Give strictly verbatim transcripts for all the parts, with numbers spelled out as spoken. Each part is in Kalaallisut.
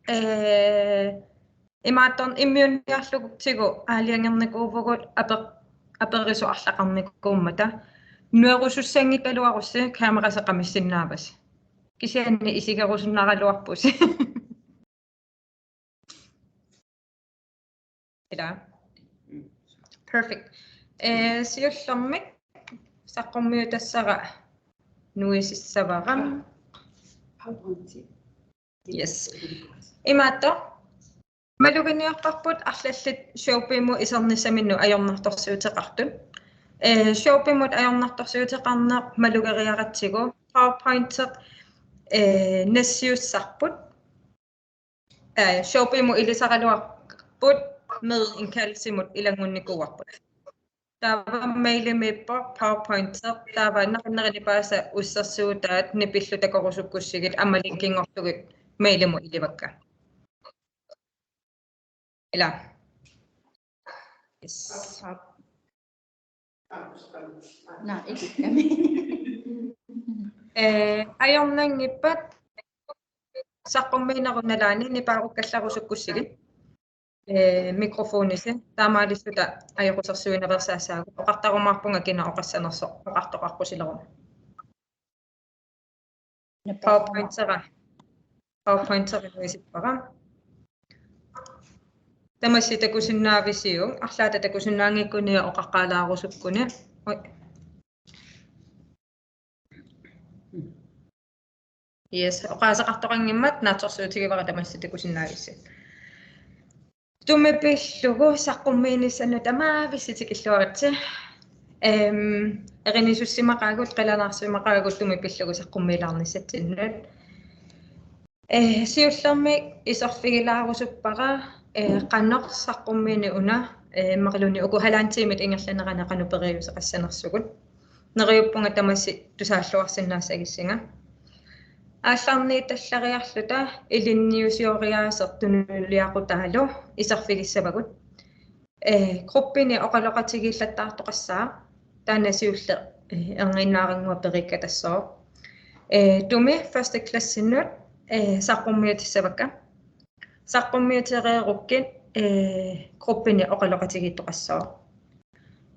Ee, imaattorn immiunniarlugu aalajangernikuuvugut ape-, aperisoq arlaqarnikuummata. Nuerusussanngikkaluarussi kamera seqamissinnaavasi. Kisianni isigerusunnaraluarpusi. Ila. Perfect. Ee, siullermik saqqummiutassara nuisissavara. Yes. Imaattoq. Maluginiarparput arlallit Shopee-mut isernissaminnut ajornartorsiuteqartut. Ee, Shopee-mut ajornartorsiuteqarneq malugeriaratsigu PowerPointi, ee, nassiussarput. Ee, Shopee-mut ilisaraluarput mailinkalsimut ilanngunnikuuarput. Taava mailimiippoq PowerPointi, taava naqinnerinipaasa ussersuutaat nipillu takorusukkussigit aamma linkinngorlugit mailimut ilivakka. Ila. Yes. Naa, ikikkami. Ee, ajornanngippat saqqummiinerup nalaani nipaarukkallarusukkussigit. Ee, mikrofonisi taamaalilluta ajoqusersuinereersaassaagut, oqartarumaarpunga kina oqassanersoq oqartoqaqqusileruma. PowerPointera. PowerPointera nuisippara. Tamassi takusinnaavisiuk, arlaata takusinnaanngikkuni oqaqqaalaarusukkuni. Oj. Yes, oqaaseqartoqanngimmat naatsorsuutigivara tamassi takusinnaavissat. Tumi pillugu saqqummiinissannut tamaavisa tikilluaritsi. Em, erinisussimaqaagut, qilanaarsimaqaagut tumi pillugu saqqummiilaarnissatsinnut. Ee, siullermik iserfigilaarusuppara, ee, qanoq saqqummiineq una, ee, imaluunniit uku halvanden timit ingerlaneranni qanoq periuseqassanersugut. Neriuppunga tamassi tusaalluarsinnaassagissinga. Aallarniitallariarluta ilinniusioriaaseq tunuliaqutaalu iserfigissavagut. Ee, gruppini oqaloqatigiillattaartoqassaaq, taanna siulleq, ee, erniinnaaranngua periikkatassooq. Ee, tumi første klassinnut, ee, saqqummiutissavakka. Saqqummiutereerukkit, ee, gruppini oqaloqatigiittoqassaaq.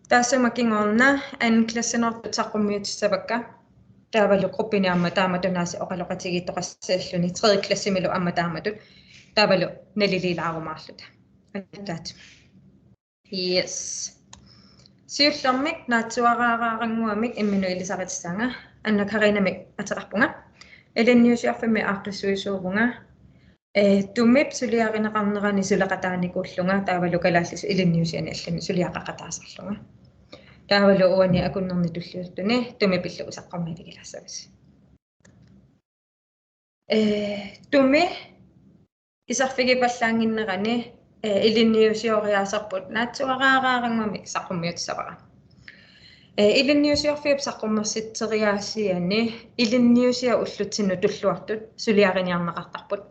Taassuma kingorna anden klassinortut saqqummiutissavakka. Taavalu gruppini aamma taamatut aasiit oqaloqatigiittoqassalluni tredje klassimilu aamma taamatut. Taavalu naliliilaarumaarluta. Attaat. Yes. Siullermik naatsuaraaraannguamik imminut ilisaritsissavara. Anna Karinamik ateqarpunga. Ilinniusiorfimmi aaqqissuisuuvunga. Ee, tumip suliarineqarnerani suleqataanikuullunga taavalu kalaallisut ilinniusianit allanit suliaqaqataasarlunga. Taavalu uani akunnerni tulliuttuni tumi pillugu saqqummiitigilaassavasi. Ee, tumi iserfigipallaannginnerani, ee, ilinniusioriaaserput naatsuaraaraannguamik saqqummiutissavara. Ee, ilinniusiorfiup saqqummersitseriaasiani ilinniusiat ullutsinnut tulluartut suliariniarneqartarput.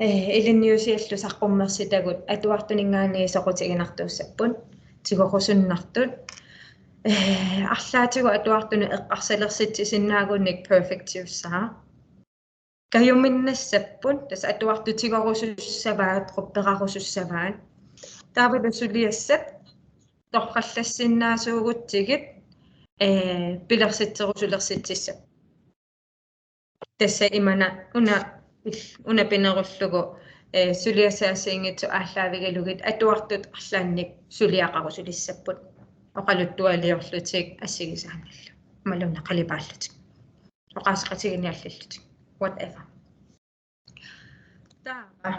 Ee, ilinniusiallu saqqummersitagut atuartuninngaanniit soqutiginartuussapput, tigorusunnartut. Ee, arlaatigut atuartunut eqqarsalersitsisinnaagunikkit perfektiussaaq. Kajuminnassapput, tassa atuartut tigorusussavaat, grupperarusussavaat. Taavalu suliassat torrallassinnaasuugutsigit, ee, pilersitserusulersitsissapput. Tassa imana una, una pinerullugu, ee, suliassat assigiinngitsut aallaavigalugit atuartut arlaannik suliaqarusulissapput. Oqaluttualiorlutik assigisaannillu. Imaluunniit qalipaallutik. Oqaaseqatigiinniallillutik. Whatever. Taava.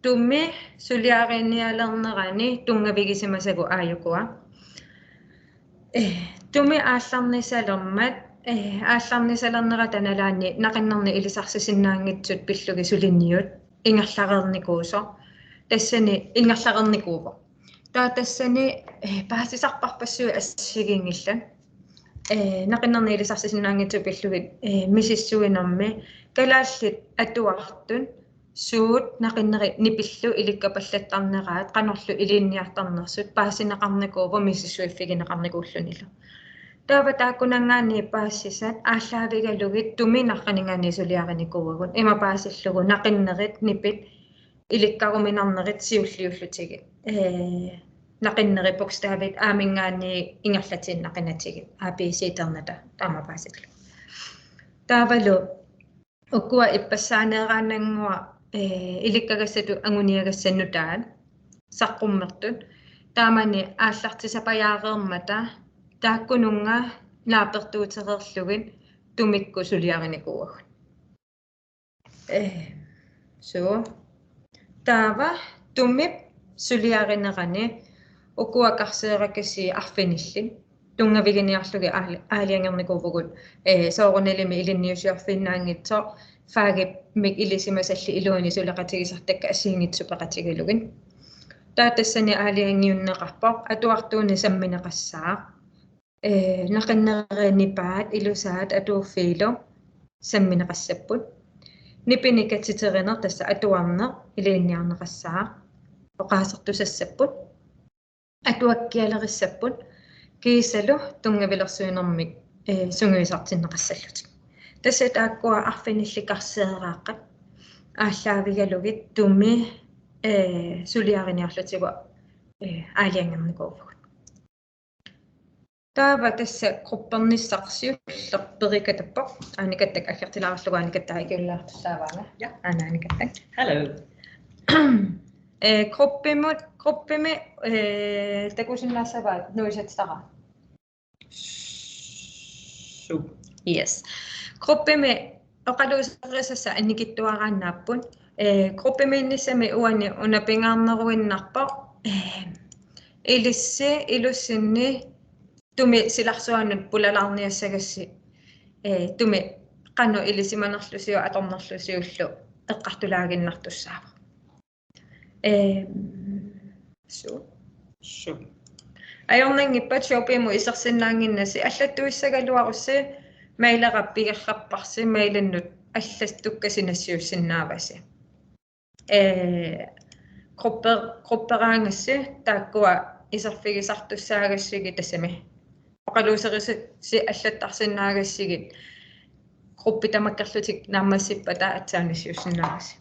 Tumi suliarinialernerani tunngavigisimasagut aajukua. Ee, tumi aallarnisalermat, ee, aallarnisalernerata nalaani naqinnerni ilisarsisinnaanngitsut pillugit suliniut ingerlareernikuusoq. Tassani ingerlareernikuuvoq. Taava tassani, ee, paasisarparpassuit assigiinngillat. Ee, naqinnerni ilisarsisinnaanngitsut pillugit, ee, misissuinermi kalaallit atuartut suut naqinneri nipillu ilikkapallattarneraat qanorlu ilinniartarnersut paasineqarnikuuvoq misissuiffigineqarnikuullunilu. Taava taakkunanngaanniit paasisat aallaavigalugit tumi narraninngaanniit suliarinikuuagut. Ima paasillugu naqinnerit, nipit, ilikkaruminarnerit siulliullutigit. Ee, naqinnerit bogstavit A-minngaanniit ingerlatiinnaqinatigit. A B C-ternata taama paasillugu. Taavalu ukua ippassaaneeraannannguaq, ee, ilikkagassatut anguniagassat nutaat saqqummertut. Taamani aallartisapajaareermata taakkununnga naapertuutereerlugit tumikkut suliarinikuuagut. Ee, suu. Taava tumip suliarinerani ukua karseerakasiit arfinillit tunngaviginiarlugit aal-, aalajangernikuuvugut, ee, soorunalimi ilinniusiorfiinnaanngitsoq fagimmik ilisimasallit iluanni suleqatigisartakkat assigiinngitsut peqatigalugit. Taava tassani aalajangiunneqarpoq atuartuunik sammineqassaaq. Ee, naqinnerit nipaat ilusaat atuuffiilu sammineqassapput. Nipinik katiterineq tassa atuarneq ilinniarneqassaaq. Oqaasertusassapput. Atuakkialerissapput. Kiisalu tunngavilersuinermik, ee, sungiusartinneqassallutik. Tassa taakkua arfinillit karseeraaqqat aallaavigalugit tumi, ee, suliariniarlutigu, ee, aalajangernikuuvugut. Taava tassa gruppernissaq siulleq Perikatappoq. Aanikattak aggertilaarlugu Aanikattaa ikiullaartussaavaanga. Ja. Aana Aanikattak. Hello. Ee, gruppimut, gruppimi, ee, takusinnaassavaat nuisatsitara. Su. Yes. Gruppimi oqaluuserisassat annikitsuaraannaapput. Ee, gruppimiinnissami uani una pingaarneruinnarpoq. Ee, ilissi, ilussinni tumi silarsuanut pulalaarniassagassi, ee, tumi qanoq ilisimanerlusiuk atornerlusiullu eqqartulaaginnartussaavoq. Ee, su. Su. Ajornanngippat showbimut isersinnaannginnassi allattuissagaluarussi mailera pigerrapparsi mailinnut allattukkasi nassiussinnaavasi. Ee, grupper-, grupperaangassi taakkua iserfigisartussaagassiuk tassami. Oqaluuserisassi allattarsinnaagassigit gruppit tamakkerlutik naammassippata aatsaat nassiussinnaavasi.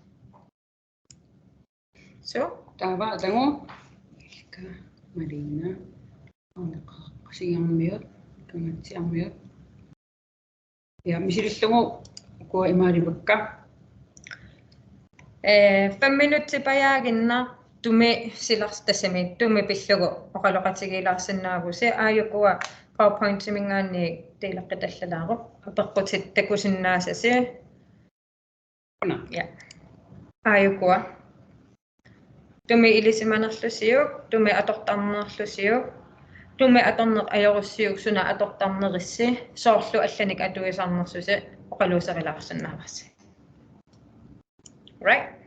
Su. Taava atagu. Ilka, Marina, Aneqaqasiarmiut, Kangatsiarmiut. Ja, misilillugu ukua imaalivakka. Ee, fem minutsipajaaginnaq tumi silars-, tassami tumi pillugu oqaloqatigiilaarsinnaavusi, aajukua PowerPointiminngaanniit deeleqqitallalaaruit, apeqqutit takusinnaasasi. Una. Ja. Aajukua. Tumi ilisimanerlusiuk, tumi atortarnerlusiuk, tumi atorneq ajorussiuk suna atortarnerissi, soorlu allanik atuisarnersusi oqaluuserilaarusinnaavarsi. Right?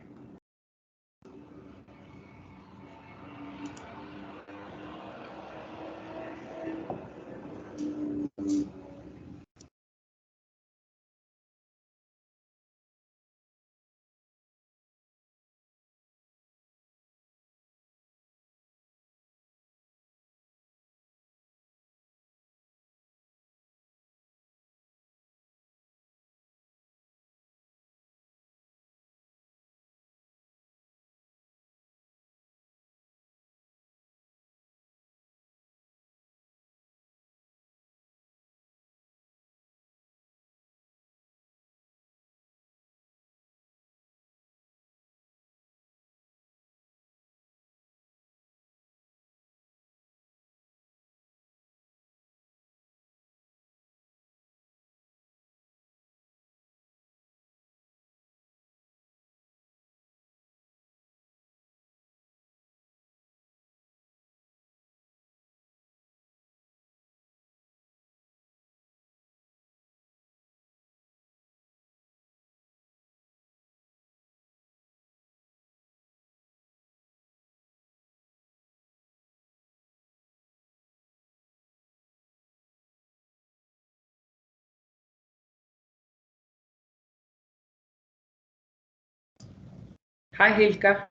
Hej Helga.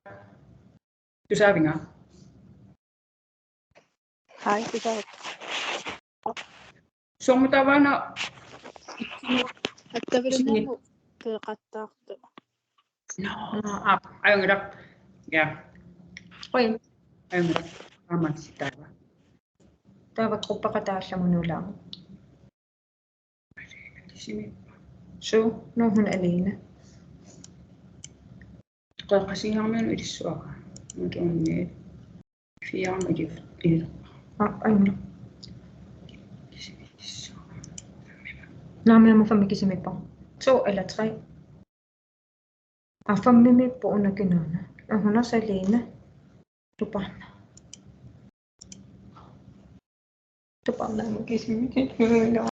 Tusaavinga? Hej, tusaavat. Soormitaava una? Attavilinnermut peqattaartoq. No, aap, ajunngilaq. Ja. Oi. Ajunngilaq. Aamma taava. Taava gruppeqataallamut nulaa. Suu, nu er hun alene. Qeqqasigaarmiunut ilissuara. Mutuunni. Fire-mut ilu-, ilu-. Aa, aina. Naamik aamma fem kisimiippoq. To eller tre. Aa, femimiippoq una kinaana. Aa, hun er så alene. Tupaannaq. Tupaannaq aamma kisimiippoq.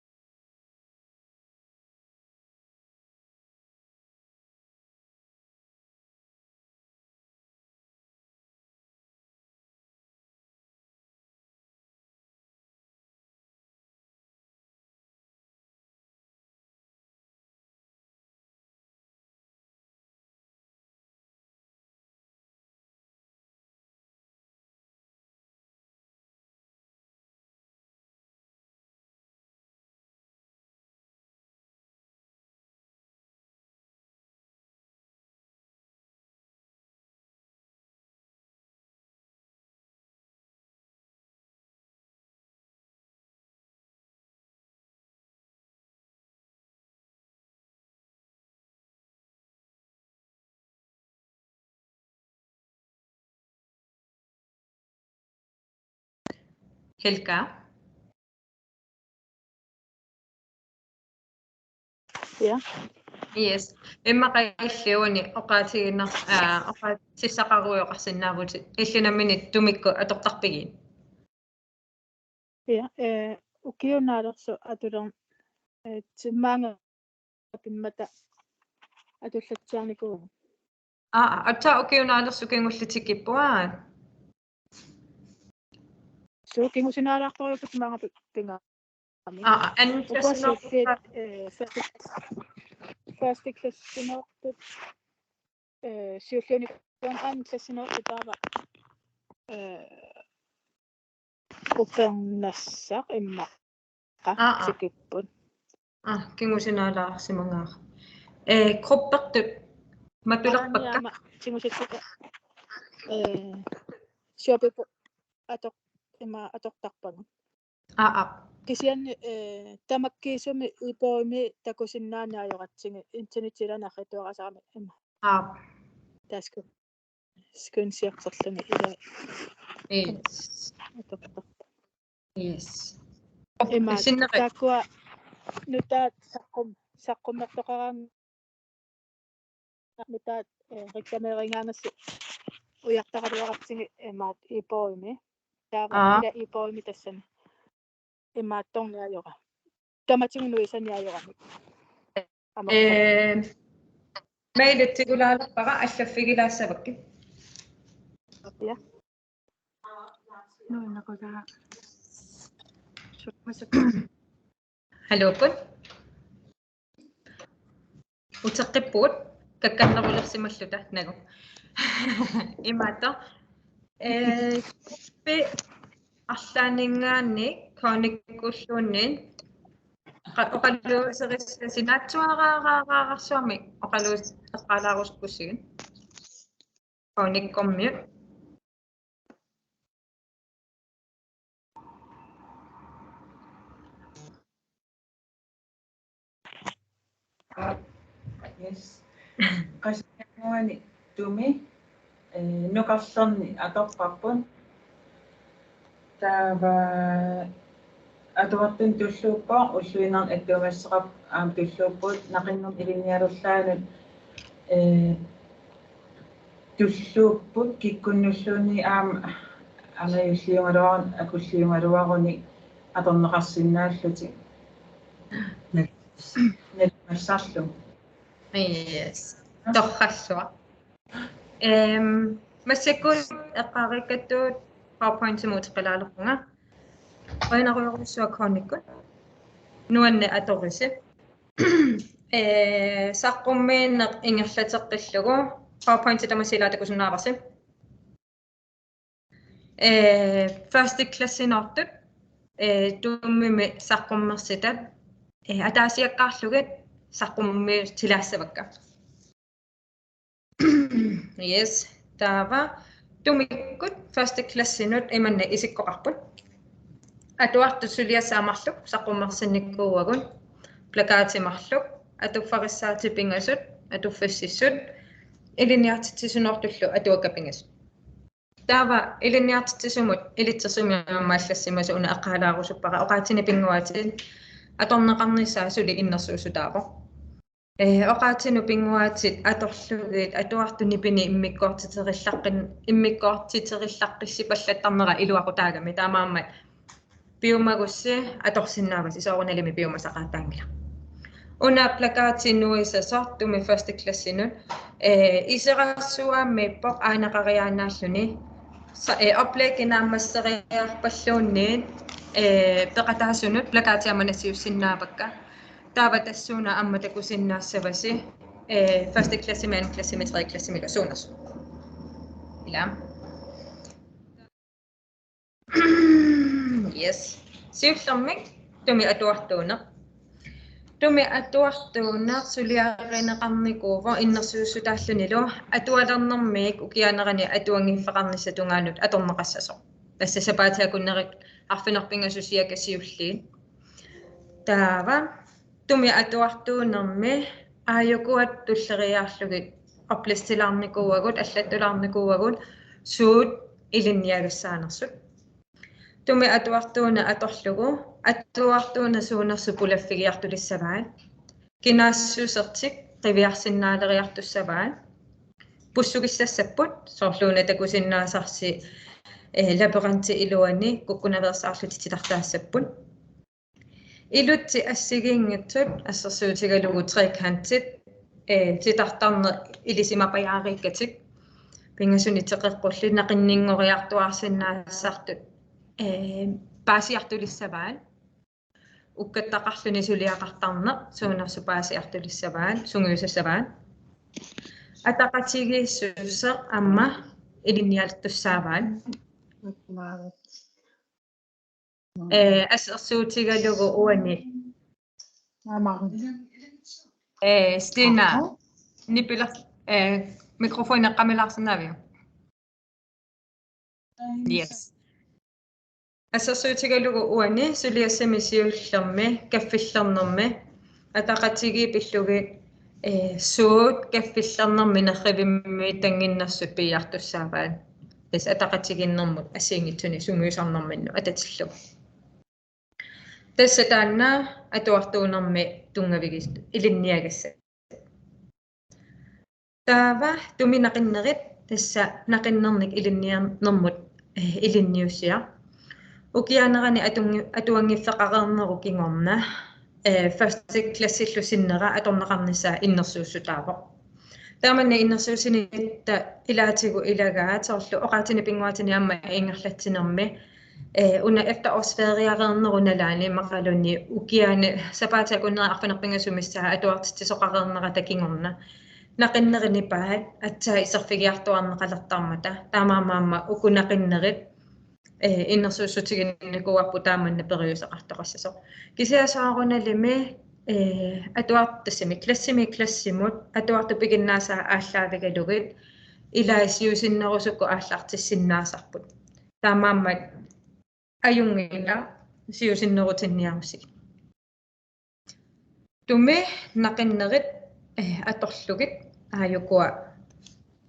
Helga? Ja. Yes. Immaqa illit uani oqaatiginar-, aa, oqaatissaqarujoqarsinnaavutit, illit nammineq tumikkut atortarpigit? Ja, eh, ukiut naalersuut atuler-, eh, timmaanga pimmata atullatsiarnikuuvugut. Aa, aatsaat ukiut naalersuut kingulliit tikippugut. Suu, kingusinaalaartorujuupput maanga pi-, pingaarami. Aa, anden Ukua klassinooq-. Suulliit, eh, første, første klassinoortut, eh, siulliunikua anden klassinoortut taava, eh, upernassaq immaqa Aa, aa. Tikipput. Aa, kingusinaalaarsimangaarput. Eh, gruppertut matulerpakka. Aamma tingusittuta, eh, siorpipput ator-, ima atortarpagut. Aa, aa. Kisianni, eh, tamakkiisumik E-bogimi takusinnaaneq ajoratsigit internettilaani arriitsuarasarami ima. Aa. Taava screenshotterluni ila. Yes. Atortarpa. Yes. Ima Sinneri. Taakkua nutaat saqqum-, saqqummertoqaraangat nutaat, eh, reklamerigaangassi ujartaraluaratsigit imaat E-bogimi. Taava aa. Ila E-bogimi tassani. Imaattorniarlugu. Tamatigut nuisaniarlugu. Aamma. Eh, mailitsikulaalerpara allaffigilaassavakkit. Ja. Nuannaqutaa. Hallo, kun. Uteqqippugut kakkannerulersimalluta nagu. Imaattoq. Eh, pe arlaanninngaanniit Kaanikkulluunniit qa-, oqaluuserissasi naatsuaraaraarsuarmi oqaluuseqqaalaarusukkussigit. Kaanikkormiut. Yes. Qasigiannguani Tumi, eh, nukarlerni atorparput. Taava atuartuni tulluuppoq, ulluinnarni attuumassuteqarput aamma tulluupput, naqinnermik ilinnialerlaanut, eh, tulluupput, kikkunnulluunniit aamma angajulliugaluaruni, akulliugaluaruni atorneqarsinnaallutik. Nal-, nalunngilluinnarlugu. Yes. Torrallugu. Ehm, massakkut eqqaariikkattut PowerPointimut uteqqilaalerpunga. Qujanarujorujussuaq Kaanikkut. Nuanneq atorisi. Eh, saqqummiinneq ingerlateqqillugu. PowerPointi tamassi ilaa takusinnaavarsi. Eh, første klassinoortut. eh, tumimi saqqummersitat, eh, ataasiakkaarlugit saqqummiutilaassavakka. Yes, taava tumikkut første klassinut imanna isikkoqarput. Atuartut suliassat marluk saqqummersinnikuuagut, plakatit marluk, atuffarissaatit pingasut, atuffassissut, ilinniartitsisunoortullu atuakkat pingasut. Taava ilinniartitsisumut ilitsersuummik aamma allassimasut una eqqaalaarusuppara, oqaatsinik pinnguaatit atorneqarnissaat suli innersuussutaavoq. Eh, oqaatsinut pinnguaatit atorlugit atuartut nipini immikkoortiterillaqqiin-, immikkoortiterillaqqissipallattaarnera iluaqutaagami, taamaammat piumagussi atorsinnaavasi, soorunalimi piumasaqaataanngilaq. Una plakati nuisasoq tumi første klassinut, eh, iserassuaammiippoq aanaqariaannaalluni. Sa-, eh, oplæggi naammasseriarpalluunniit, eh, peqataasunut plakati aamma nassiussinnaavakka. Taava tassuuna aamma takusinnaassavasi, eh, første klassimi, anden klassimi, tredje klassimi suunersut. Ila. Yes. Siullermik tumi atuartuuneq. Tumi atuartuuneq suliarineqarnikuuvoq innersuussutaallunilu atualernermik ukiaanerani atuanngiffeqarnissap tungaanut atorneqassasoq. Tassa sapaatip akunneri arfineq-pingasut siaka siulliit. Taava tumi atuartuunermi aajukua tulleriiaarlugit oplæstilaarnikuuagut, allattulaarnikuuagut suut ilinniagassaanersut. Tumi atuartuuneq atorlugu atuartuuneq suunersut pulaffigiartulissavaat. Kinaassusertik qiviarsinnaaleriartussavaat. Pussukissassapput, soorlu una takusinnaasarsi, eh, labyrinti iluani kukkunaveersaarlutik titartaassapput. Ilutsit assigiinngitsut assersuutigalugu trekantit, eh, titartarneq ilisimapajaariikkatik. Pingasunik teqeqqullit naqinninngoriartuaarsinnaasartut, eh, paasiartulissavaat. Ukkattaqarluni suliaqartarneq suunersut paasiartulissavaat, sungiusassavaat. Ataqatigiissuseq aamma ilinniartussaavaat. Eh, assersuutigalugu uani. Aamma. Eh, Stina, aha, nipiler-, eh, mikrofoni eqqamilaarsinnaaviuk? Yes. Assersuutigalugu uani suliassami siullermi kaffillernermi ataqatigiit pillugit, eh, suut kaffillernermi nerrivimmiittannginnersut piiartussaavaat. Tassa ataqatigiinnermut assigiinngitsunik sungiusarnerminnut atatillugu. Tassa taanna atuartuunermi tunngavigis-, ilinniagassat. Taava tumi naqinnerit, tassa naqinnernik ilinniarnermut, eh, ilinniussiaq. Ukiaanerani atungi-, atuanngiffeqareernerup kingorna, eh, første klassillu sinnera atorneqarnissaa innersuussutaavoq. Taamannak innersuussinitta ilaatigut ilagaat, soorlu oqaatsinik pinnguaatinik aamma ingerlatsinermi, eh, una efterårsferiereernerup nalaani immaqaluunniit ukiaani sapaatip akunneri arfineq-pingasut missaat atuartitsisoqareernerata kingorna naqinnerit nipaat aatsaat iserfigiartuaarneqalertarmata, taamaammat aamma uku naqinnerit, eh, innersuussutiginnikuuarput taamannak periuseqartoqassasoq. Kisianni soorunalimi, eh, atuart-, tassami klassimi klassimut atuartut piginnaasaat aallaavigalugit ilaat siusinnerusukkut aallartissinnaasarput. Taamaammat ajunngilaq siusinnerutinniarusigit. Tumi naqinnerit, eh, atorlugit aajukua,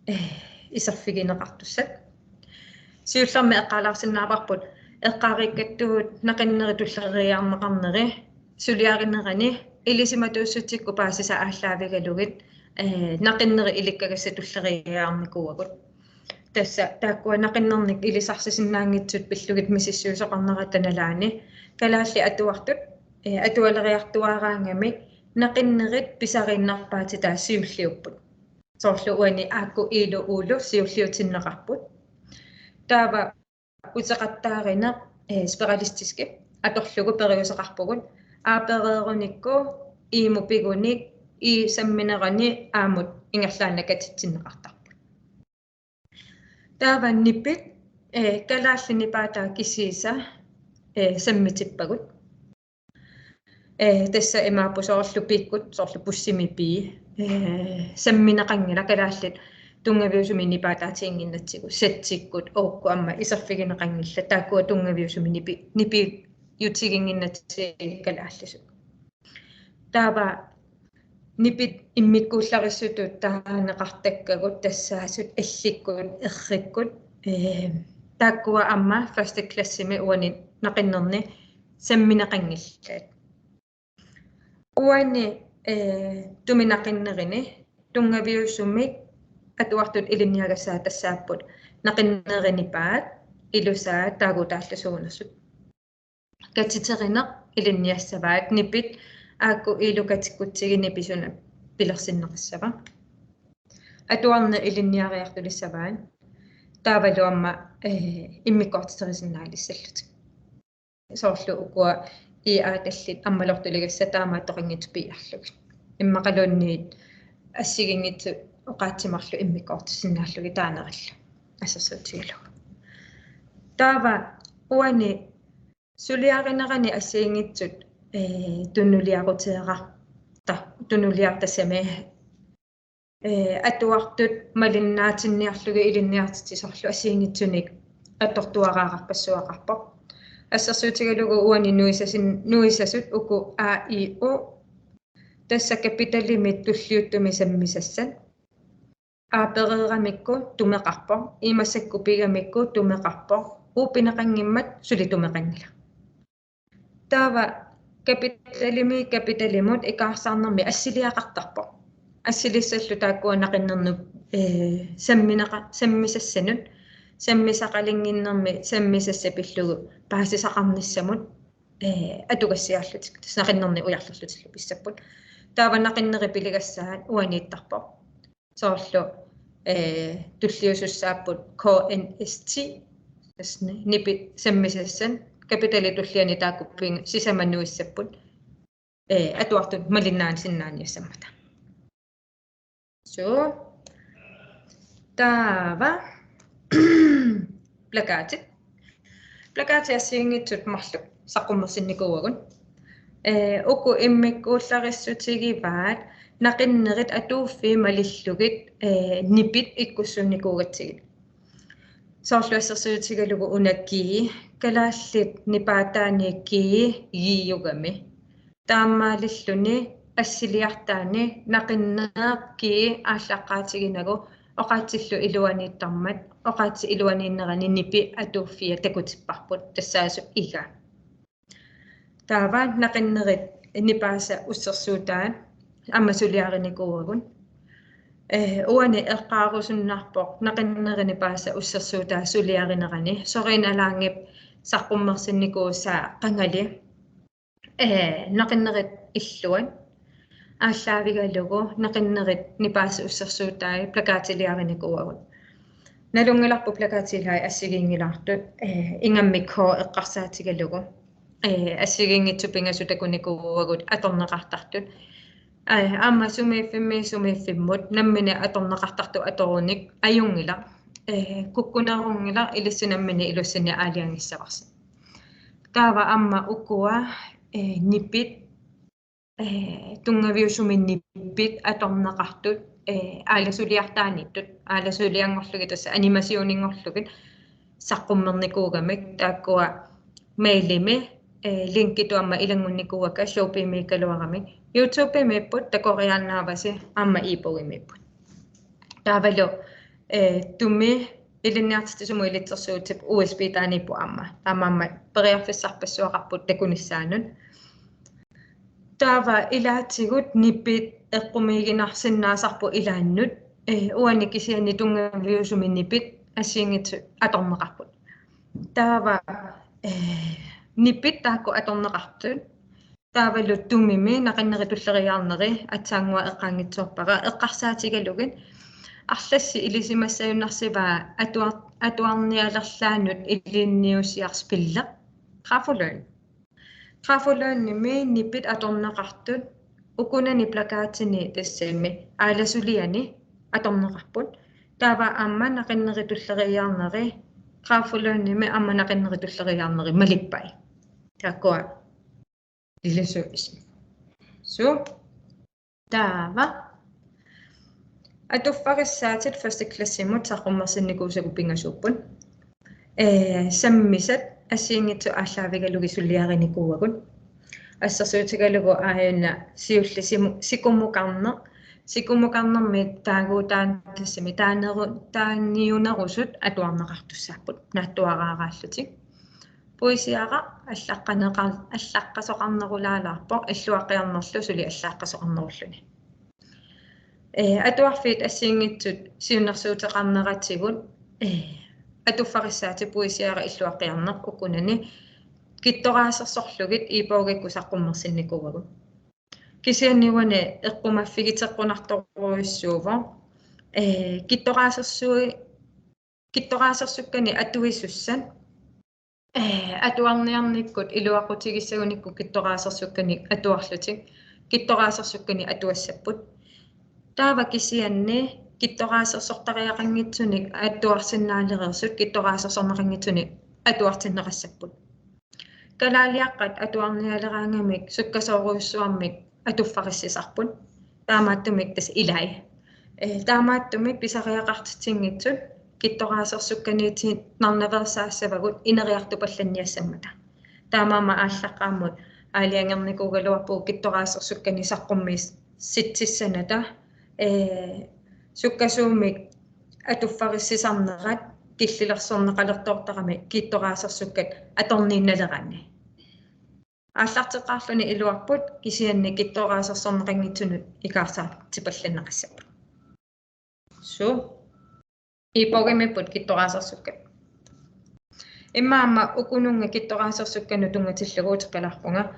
eh, iserfigineqartussat. Siullermik eqqaalaarsinnaavarput eqqaariikkattut naqinnerit tulleriiaarneqarneri suliarinerani ilisimatuussutsikkut paasisaat aallaavigalugit, eh, naqinnerit ilikkagassat tulleriiaarnikuuagut. Tassa taakkua naqinnernik ilisarsisinnaanngitsut pillugit misissuisoqarnerata nalaani kalaallit atuartut, eh, atualeriartuaaraangamik naqinnerit pisariinnarpaatitat siulliupput. Soorlu uani A K I-lu U-lu siulliutinneqarput. Taava uteqattaarineq, eh, spiralistiski atorlugu periuseqarpugut. A pereerunikku I-mut pigunik, I samminerani A-mut ingerlaannaq katitsinneqartarput. Taava nipit, eh, kalaallit nipaataa kisiisa eh, sammitippagut. Eh, tassa imaappoq soorlu pikkut, soorlu bussimik pii. Eh, sammineqanngilaq kalaallit tunngaviusumik nipaataatiginnginnatsigu, sætsikkut, uagut aamma iserfigineqanngillat, taakkua tunngaviusumik nipi-, nipiutiginnginnatsigu kalaallisut. Taava nipit immikkuullarissutut taaneqartakkagut tassaasut L-ikkut, R-ikkut, eh, taakkua aamma første klassimi uani naqinnerni sammineqanngillat. Uani, eh, tumi naqinnerini tunngaviusumik atuartut ilinniagassaat tassaapput naqinnerit nipaat, ilusaat, taagutaallu suunersut. Katiterineq ilinniassavaat, nipit aajuku iilukatikkutsigit nipit suna pilersinneqassava. Atuarneq ilinniariartulissavaat. Taavalu aamma, eh, immikkoortiterisinnaanissallutik. Soorlu ukua I A-tallit ammalortuligassat taamaattoqanngitsut piiarlugit. Immaqaluunniit assigiinngitsut oqaatsit marluk immikkoortissinnaallugit taanerillu. Assersuutigalugu. Taava uani suliarinerani assigiinngitsut, eh, tunuliaruteera-, ta-, tunuliartassami, eh, atuartut malinnaatinniarlugit ilinniartitsisorlu assigiinngitsunik atortuaraarpassuaqarpoq. Assersuutigalugu uani nuisasin-, nuisasut uku A I U, tassa kapitalimit tulliuttumi sammisassat. Aapereeramikku tumeqarpoq, I massakkut pigamikku tumeqarpoq, U pineqanngimmat suli tumeqanngilaq. Taava kapitalimi kapitalimut ikaarsaarnermi assiliaqartarpoq. Assilissallu taakkua naqinnernup, eh, sammineqa-, sammisassanut, sammisaqalinnginnermi sammisassat pillugu paasisaqarnissamut, eh, atugassiaallutik, tassa naqinnerni ujarlerlutillu pissapput. Taava naqinnerit piligassaat uaniittarpoq. Soorlu, eh, tulliusussaapput K N S ti, tassa ni-, nipit sammisassat, kapitalit tulliani taakku pin-, sisamat nuissapput, eh, atuartut malinnaasinnaaniassammata. Suu. Taava plakatit. Plakatit assigiinngitsut marluk saqqummersinnikuuagut. Eh, uku immikkuullarissutigivaat naqinnerit atuuffiit malillugit, eh, nipit ikkussuunnikuugatsigit. Soorlu assersuutigalugu una G, kalaallit nipaataanni G, G-ugami. Taamaalilluni assiliartaani naqinneq G aallaqqaatiginagu oqaatsillu iluaniittarmat, oqaatsit iluaniinnerani nipit atuuffia takutipparput, tassaasut iga. Taava naqinnerit nipaasa ussersuutaat aamma suliarinikuuagut. Eh, uani eqqaarusunnarpoq naqinnerit nipaasa ussersuutaat suliarinerani. Soriinalaanngip saqqummersinnikuusaa qangali, eh, naqinnerit illuat aallaavigalugu naqinnerit nipaasa ussersuutaat plakatiliarinikuuagut. Nalunngilarput plakatilai assigiinngilaartut, eh, ingammik K eqqarsaatigalugu. Eh, assigiinngitsut pingasut takunikuuagut atorneqartartut. Eh, aamma sumiiffimmiit sumiiffimmut nammineq atorneqartartut atorunik ajunngilaq. Eh, kukkunerunngilaq, ilissi nammineq ilussinni aalajangissavarsi. Taava aamma ukua, eh, nipit, eh, tunngaviusumik nipit atorneqartut, eh, aalasuliartaaniittut, aalasulianngorlugit tassa animationinngorlugit saqqummernikuugamik, taakkua mailimi, eh, linkitut aamma ilanngunnikuuakka Shopee-miikkaluaramik. YouTube-imiipput, takoriaannaavasi, aamma e-bogimiipput. Taavalu, eh, tumi ilinniartitsisumut ilitsersuutip U S B-taaniipput aamma. Taamaammat periarfissarpassuaqarput takunissaanut. Taava ilaatigut nipit eqqumiiginarsinnaasarput ilaannut, eh, uani kisianni tunngaviusumik nipit assigiinngitsut atorneqarput. Taava, eh, nipit taakku atorneqartut. Taavalu tumimi naqinnerit tulleriiaarneri aatsaannguaq eqqaanngitsoorpara eqqarsaatigalugit. Arlassi ilisimassagunnarsivaa atuar-, atuarnialerlaannut ilinniusiarspilleq. Grafo Learn. Grafo Learnimi nipit atorneqartut ukunani plakatini tassami aalasuliani atorneqarput. Taava aamma naqinnerit tulleriiaarneri Grafo Learnimi aamma naqinnerit tulleriiaarneri malippai. Taakkua ilisui. Suu. Taava. Atuffarissaatit første klassimut saqqummersinnikuusagut pingasuupput. Ee, sammisat assigiinngitsut aallaavigalugit suliarinikuuagut. Assersuutigalugu aajuna siulleq simu-, sikumukarneq. Sikumukarnermi taaguutaan tassami taaneru-, taaniunerusut atuarneqartussaapput naatsuaraaraallutik. Puisiaraq allaqqaneqar-, allaqqasoqarnerulaalaarpoq, illuaqqiarnerlu suli allaqqasoqarnerulluni. Ee, atuarfiit assigiinngitsut siunnersuuteqarneratigut, ee, atuffarissaatit puisiaraq illuaqqiarneq ukunani kittoraasersorlugit e-bogikkut saqqummersinnikuuagut. Kisianni uani eqqumaffigiteqqunartorujussuuvoq, ee, kittoraasersui-, kittoraasersukkani atuisussat, ee, atuarniarnikkut iluaqutigissagunikkut kittoraasersukkani atuarlutik, kittoraasersukkani atuassapput. Taava kisianni kittoraasersortariaqanngitsunik atuarsinnaalereersut kittoraasersorneqanngitsunik atuartinneqassapput. Kalaaliaqqat atuarnialeraangamik sukkasoorujussuarmik atuffarissisarput. Taamaattumik tassa ilai. Ee, taamaattumik pisariaqartitsinngitsut kittoraasersukkaniitiinnarnaveersaassavagut ineriartupallanniassammata. Taamaammat aallaqqaammut aalajangernikuugaluarpugut kittoraasersukkani saqqummiis-, sitsissanata, ee, sukkasuumik atuffarissisarnerat killilersorneqalertoortarami kittoraasersukkat atorniinnaleraanni. Aallarteqqaarluni iluarput kisianni kittoraasersorneqanngitsunut ikaarsaartipallanneqassapput. Suu. E-bogimiipput kittoraasersukkat. Immaqa aamma ukununnga kittoraasersukkanut tunngatillugu uteqqikkaluarpunga.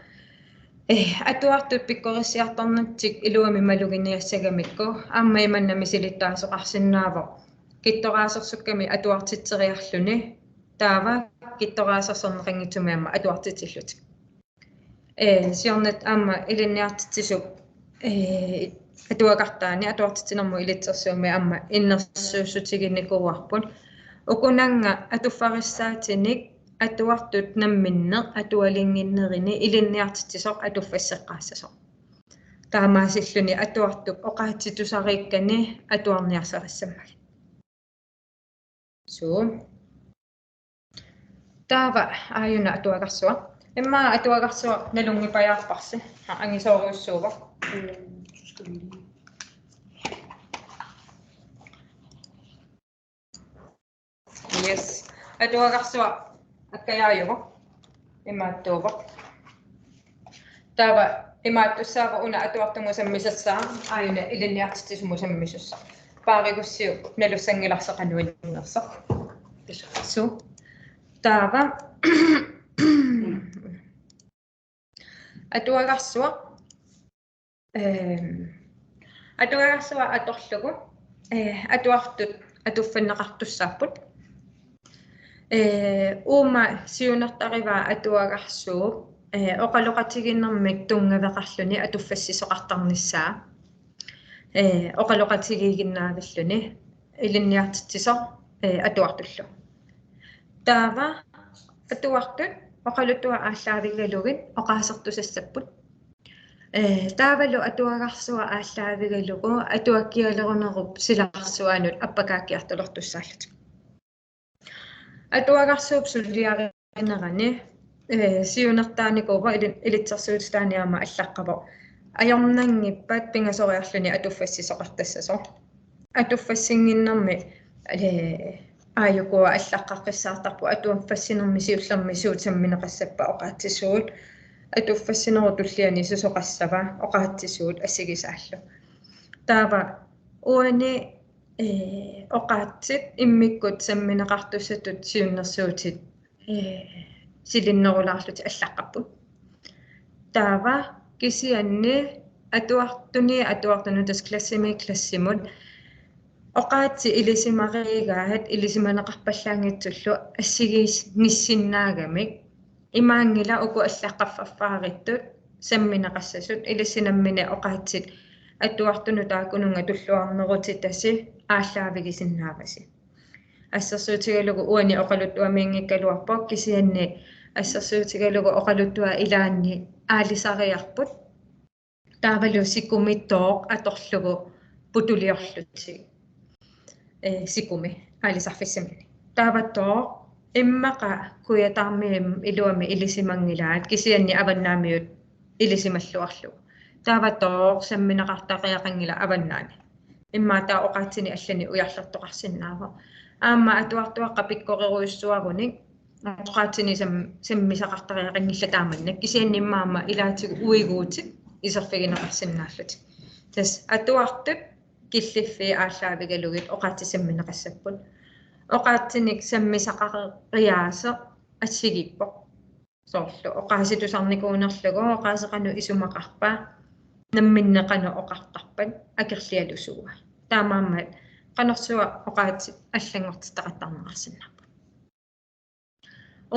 Ee, atuartut pikkorissiartornitsinnik iluamik maluginiassagamikku aamma imannak misilittaasoqarsinnaavoq. Kittoraasersukkami atuartitseriarluni taava kittoraasersorneqanngitsumik aamma atuartitsillutik. Ee, siornatigut aamma ilinniartitsisup, ee, atuagartaani atuartitsinermut ilitsersuummi aamma innersuussutiginikuuarput. Ukununnga atuffarissaatinik atuartut namminneq atualinnginnerini ilinniartitsisoq atuffasseqqaassasoq. Taamaasilluni atuartup oqaatsip tusariikkani atuarniarsarissammagit. Suu. Taava aajuna atuagarsuaq. Immaqa atuagarsuaq nalunngipajaarparsi. Ha, angisoorujussuuvoq. Yes. Atuagarsuaq akkajaajuvoq. Imaattuuvoq. Taava imaattussaavoq una atuartumut sammisassaa, aajuna ilinniartitsisumut sammisussaa. Paarigussiuk nalussanngilarsi qanoq innersoq. Suu. Taava atuagarsuaq. Ehm, atuagarsuaq atorlugu, eh, atuartut atuffanneqartussaapput. Eh, uuma siunertarivaa atuagarsuup, eh, oqaloqatigiinnermik tunngaveqarluni atuffassisoqartarnissaa. Eh, oqaloqatigiiginnaavilluni ilinniartitsisoq, eh, atuartullu. Taava atuartut oqaluttuaq aallaavigalugit oqaasertusassapput. Ee, taavalu atuagarsuaq aallaavigalugu atuakkialerunerup silarsuanut appakaakkiartulertussaallutik. Atuagarsuup suliarinerani, ee, siunertaanikuuvoq ili-, ilitsersuutitaaneq aamma allaqqavoq. Ajornanngippat pingasoriarluni atuffassisoqartassasoq. Atuffassinnginnermi, ee, aajukua allaqqaqqissaartarpoq atuffassinermi siullermi suut sammineqassappat oqaatsisuut. Atuffassinerup tulliani susoqassava oqaatsisuut assigisaallu. Taava uani, ee, oqaatsit immikkut sammineqartussatut siunnersuutit, ee, silinnerulaarlutik allaqqapput. Taava kisianni atuartuni atuartunut tassa klassimi klassimut oqaatsit ilisimariigaat ilisimaneqarpallaanngitsullu assigiinngissinnaagamik imaanngilaq uku allaqqaffaffaarittut sammineqassasut ilissi nammineq oqaatsit atuartunut taakkununnga tulluarnerutitasi aallaavigisinnaavasi. Assersuutigalugu uani oqaluttuamiinngikkaluarpoq kisianni Assersuutigalugu oqaluttuaq ilaanni aalisariarput. Taavalu sikumitooq atorlugu putuliorlutik. Eh, sikumi aalisarfissaminnik. Taavatooq immaqa Kujataarmiut iluamik ilisimanngilaat kisianni avannaamiut ilisimalluarlugu. Taavatooq sammineqartariaqanngilaq avannaani. Immaqa taava oqaatsinik allanik ujarlertoqarsinnaavoq. Aamma atuartuaqqat pikkorerujussuarunik oqaatsinik sam-, sammisaqartariaqanngillat taamannak kisianni immaqa aamma ilaatigut uiguutit iserfigineqarsinnaallutik. Tassa atuartut killiffii aallaavigalugit oqaatsit sammineqassapput. Oqaatsinik sammisaqariaaseq assigiippoq. Soorlu oqaasii tusarnikuunerlugu oqaaseq qanoq isumaqarpa, namminneq qanoq oqartarpat akerlialusuua. Taamaammat qanorsuaq oqaatsit allanngortitaqattaarneqarsinnaapput.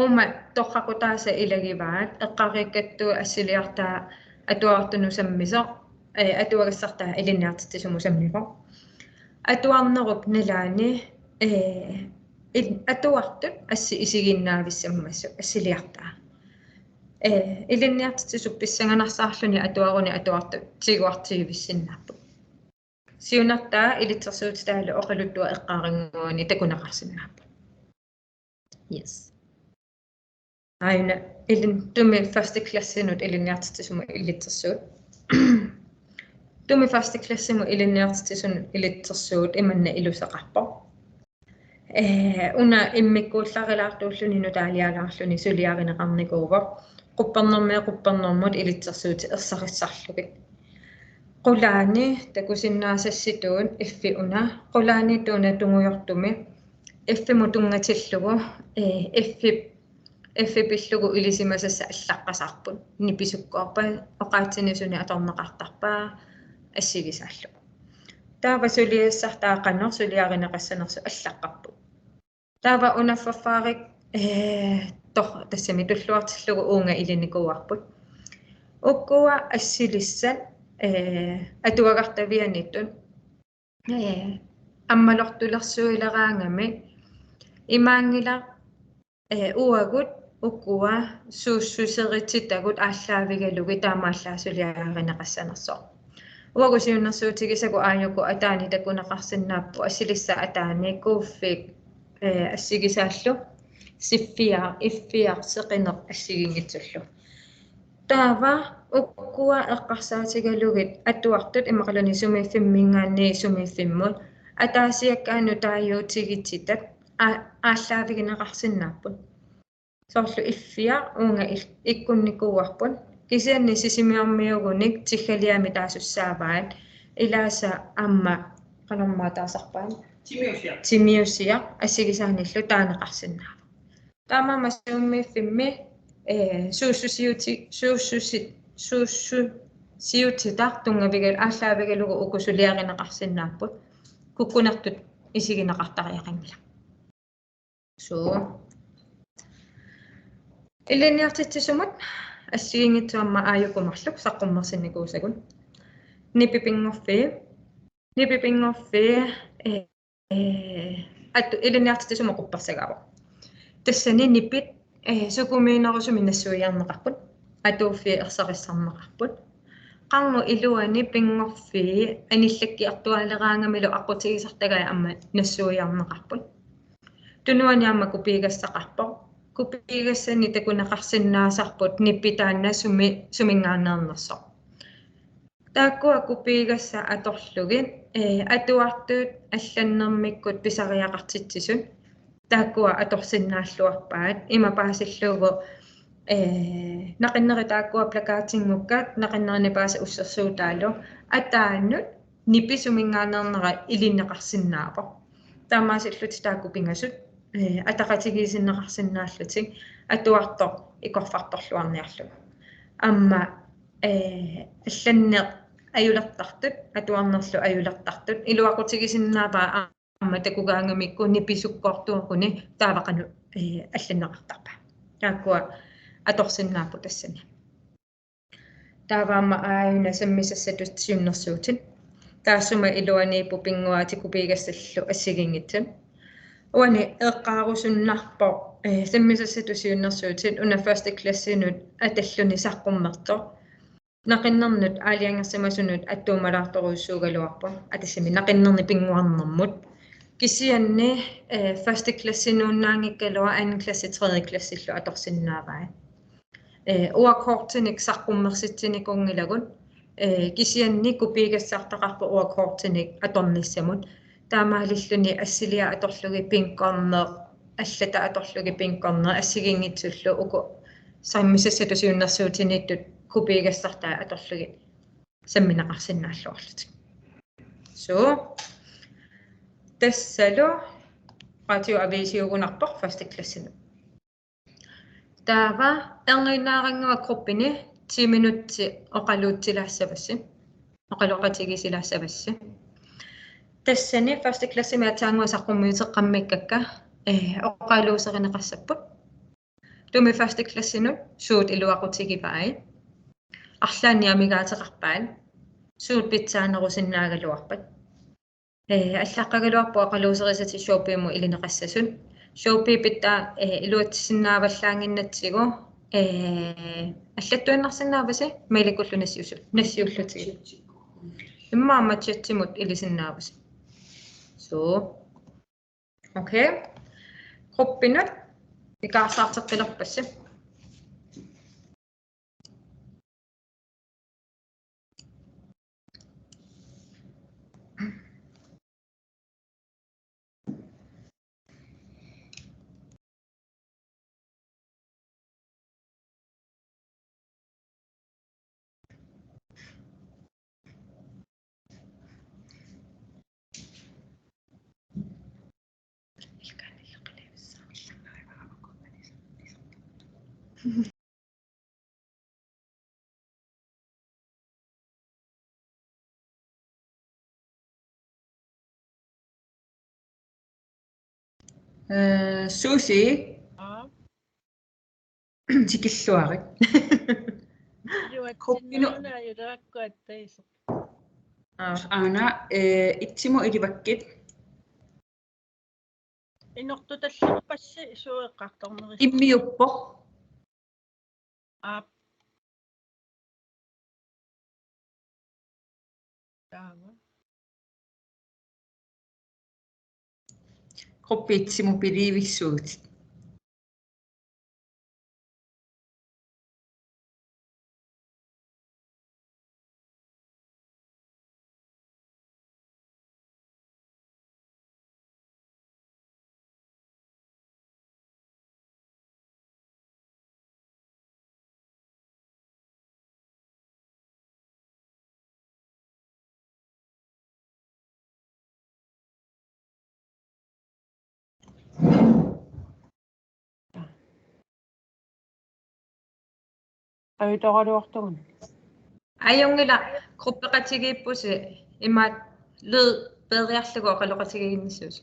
Uuma torraqutaasa ilagivaat eqqariikkattut assiliartaa atuartunut sammisoq, eh, atuagassartaa ilinniartitsisumut sammivoq. Atuarnerup nalaani, eh, il-, atuartut assit isigiinnaavissammassuk assiliartaa. Eh, ilinniartitsisup pissanganarsaarluni atuaruni atuartut tiguartiivissinnaapput. Siunertaa ilitsersuutitaalu oqaluttuaq eqqaarinngooq takuneqarsinnaapput. Yes. Aajuna ilin-, Tumi første klassinut ilinniartitsisumut ilitsersuut. Tumi første klassimut ilinniartitsisunut ilitsersuut imanna iluseqarpoq. Eh, una immikkuullarilaartuulluni nutaalialaarluni suliarineqarnikuuvoq. Quppernermiit quppernermut ilitsersuutit ersarissarlugit. Qulaani takusinnaasassitut F-i una. Qulaani tuuna tungujortumi F-imut tunngatillugu, eh, F-ip F-i pillugu ilisimasassat allaqqasarput. Nipisukkoorpat oqaatsinik suni atorneqartarpa assigisaallugu. Taava suliassartaa qanoq suliarineqassanersoq allaqqapput. Taava unaffaffaariik, eh, tor-, tassami tulluartillugu uunga ilinikuuarput. Ukua assilissat, eh, atuagartavianiittut, eh, ammalortulersuileraangamik imaanngilaq, eh, uagut ukua suussuserititagut aallaavigalugit taamaallaat suliarineqassanersoq. Uagut siunnersuutigisagut aajuku ataani takuneqarsinnaapput assilissat ataani kuuffik, eh, assigisaallu siffiaq, iffiaq seqineq assigiinngitsullu. Taava ukua eqqarsaatigalugit atuartut immaqaluunniit sumiiffimminngaanniit sumiiffimmut ataasiakkaanut taaguutigititat a-, aallaavigineqarsinnaapput. Soorlu iffiaq uunga il-, ikkunnikuuarput. Kisianni Sisimiormiuugunik Tiggaliami taasussaavaat. Ilaasa aamma qanormaa taasarpaat. Timiusiaq. Timiusiaq assigisaanillu taaneqarsinnaavoq. Taamaammat sumiiffimmi, eh, suussusiuti-, suussusi-, suussusitaq tunngavigal-, aallaavigalugu uku suliarineqarsinnaapput. Kukkunertut isigineqartariaqanngilaq. Suu. Ilinniartitsisumut assigiinngitsut aamma aajuku marluk saqqummersinnikuusagut. Nipit pinngorfii. Nipit pinngorfii, eh, eh, atu-, ilinniartitsisumut quppersagaavoq. Tassani nipit, eh, sukumiinerusumik nassuiarneqarput. Atuuffii ersarissarneqarput. Qarngup iluani pinngorfii anillakkiartuaaleraangamilu aqqutigisartagai aamma nassuiarneqarput. Tunuani aamma kupiigassaqarpoq. Kupiigassani takuneqarsinnaasarput nipit taanna sumi-, suminngaanneernersoq. Taakkua kupiigassat atorlugit, eh, atuartut allannermikkut pisariaqartitsisut taakkua atorsinnaalluarpaat, ima paasillugu, eh, naqinnerit taakkua plakatinngukkat, naqinnerini paasat ussersuutaalu, ataanut nipit suminngaanneernera ilinneqarsinnaavoq. Taamaasillutik taakku pingasut, eh, ataqatigiissinneqarsinnaallutik, atuartoq ikorfartorluarniarlugu. Aamma, eh, allanneq ajulertartut, atuarnerlu ajulertartut, iluaqutigisinnaavaa aamma takugaangamikku nipisukkoortuugunik taava qanoq, eh, allanneqartarpa. Taakkua atorsinnaapput tassani. Taava aamma aajuna sammisassatut siunnersuutit. Taassuma iluaniippoq pinnguaatit kupiigassallu assigiinngitsut. Uani eqqaarusunnarpoq, Eh, sammisassatut siunnersuutit una første klassinut atalluni saqqummertoq. Naqinnernut aalajangersimasunut attuumalaartorujussuugaluarpoq. Atassami naqinnerni pinnguarnermut. Kisianni, eh, første klassinuunnaanngikkaluaq anden klasse, tredje klassillu atorsinnaavai. Eh, uanga kortinik saqqummersitsinikuunngilagut, eh, kisianni kopigassartaqarpoq uanga kortinik atornissamut. Taamaalilluni assiliaq atorlugit pinkorneq, allata atorlugit pinkorneq, assigiinngitsullu uku sammisassatut siunnersuutiniittut kopigassartai atorlugit sammineqarsinnaalluarlutik. Så, tassalu radioavisiugunarpoq første klassinut. Taava erniinnarannguaq gruppini ti minutsit oqaluutsilaassavassi. Oqaloqatigiissilaassavassi. Tassani første klassimi aatsaannguaq saqqummiuteqqammikkakka, eh, oqaluuserineqassapput. Taava første klassinut suut iluaqutigivai? Arlaannik amigaateqarpat? Suut pitsaanerusinnaagaluarpat? Eh, allaqqagaluarpoq oqaluuserisatit Shopee-mut ilineqassasut. Shopee pitsaa, eh, iluatsisinnaavallaannginnatsigu, eh, allattuinnarsinnaavasi mailikkullu nassiusu-, nassiullutigu. Immaqa aamma chatsimut ilisinnaavasi. Så. Okay. Gruppinut ikaarsaarteqqilerpassi. Eh, Susi. Aa. Tikilluarit. Iluatsinnaanajulaakkua attaisa. Aa. Aana, eh, itsimut ilivakkit. Inortutallerpassi sueqqartorneri. Immiuppoq. Aap. Taava. Gruppitsimut pilivissuutit. Ajutoraluartugut. Ajunngilaq, gruppeqatigiippusi, imaat lyd peeriarlugu oqaloqatigiinnissuusi.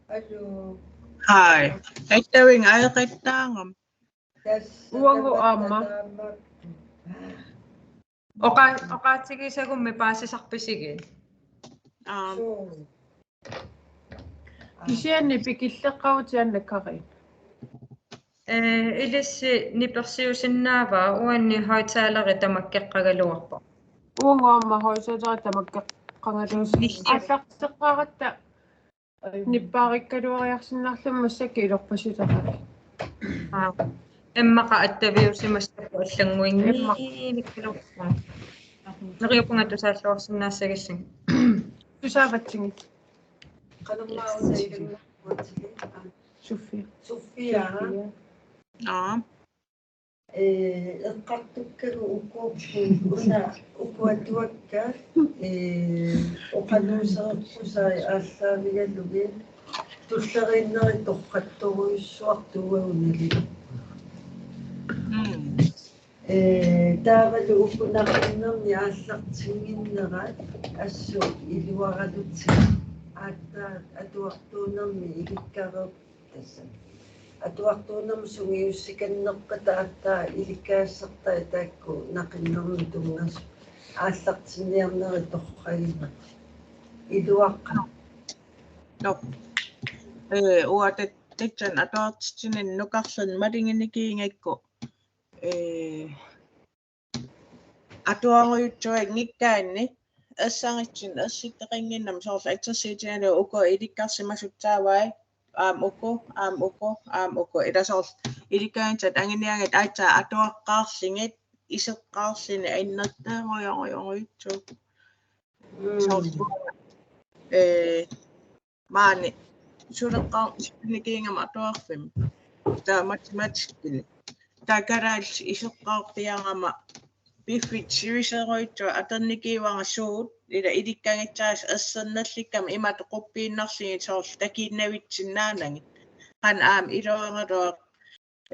Aluu. Hai. Attaviga ajoqittaarama. Tassa Uagut tamatta aamma. Taama. Oqa-, oqaatigissagummi paasisarpisigit? Aam. Suu. Kisianni pikilleqqagut tiannakkariin. Eh, ilissi nipersiusinnaavaa uanni højttaleri tamakkeqqagaluarpoq. Uagut aamma højttaleri tamakkeqqagaluarpoq. Nilli. Aallarteqqaaratta nippaarikkaluariarsinnarlummi massakkut ilorpassuteqarami. Aa. Immaqa attaviusimassappat allannguinngiinikkaluarpoq. Neriuppunga tusaalluarsinnaassagissinga. Tusaavatsigit. Qanormaa una ilannguatsilik. Sofia. Sofia. Aa. Eh, eqqartukkagut ukuupput una ukuatuakka, eh, oqaluusereerpusai aallaavigalugit tulleriinneri torrattorujussuartuugagunali. Mm. Eh, taavalu uku naqinnerni aallartinnginnerat assut iluaralutik aatsaat atuartuunermi ilikkareerput tassa. Atuartuunermi sungiussikannerpata aatsaat ilikkagassartai taakku naqinnermi tunngasut aallartinniarnerit torragimmata. Iluaqqa. Nok. Eh, uagut tat-, tassani atuartitsinermi nukarlerni malinginikuugakku. Eh, atuarujussuanngikkaanni ersaritsinni ersittoqannginnama soorlu assersuutigalugu uku ilikkarsimasussaavai aamma uku, aamma uku, aamma uku. Ila soorlu ilikkagassat anguniagit aatsaat atuaqqaarlugit iseqqaarluni annertuumik ajorujorujussuuvoq. Soorlu eh, maani suleqqaarnikuugama atuarfimmi. Taava matematikkini. Taava kalaallisut iseqqaarpiarama piffissaq sivisoorujussuaq atornikuuara suut, ila ilikkagassat ersernallikkami imatut quppiinnarlugit soorlu takiinnavitsinnaanagit. Qanoq aamma iluaraluaq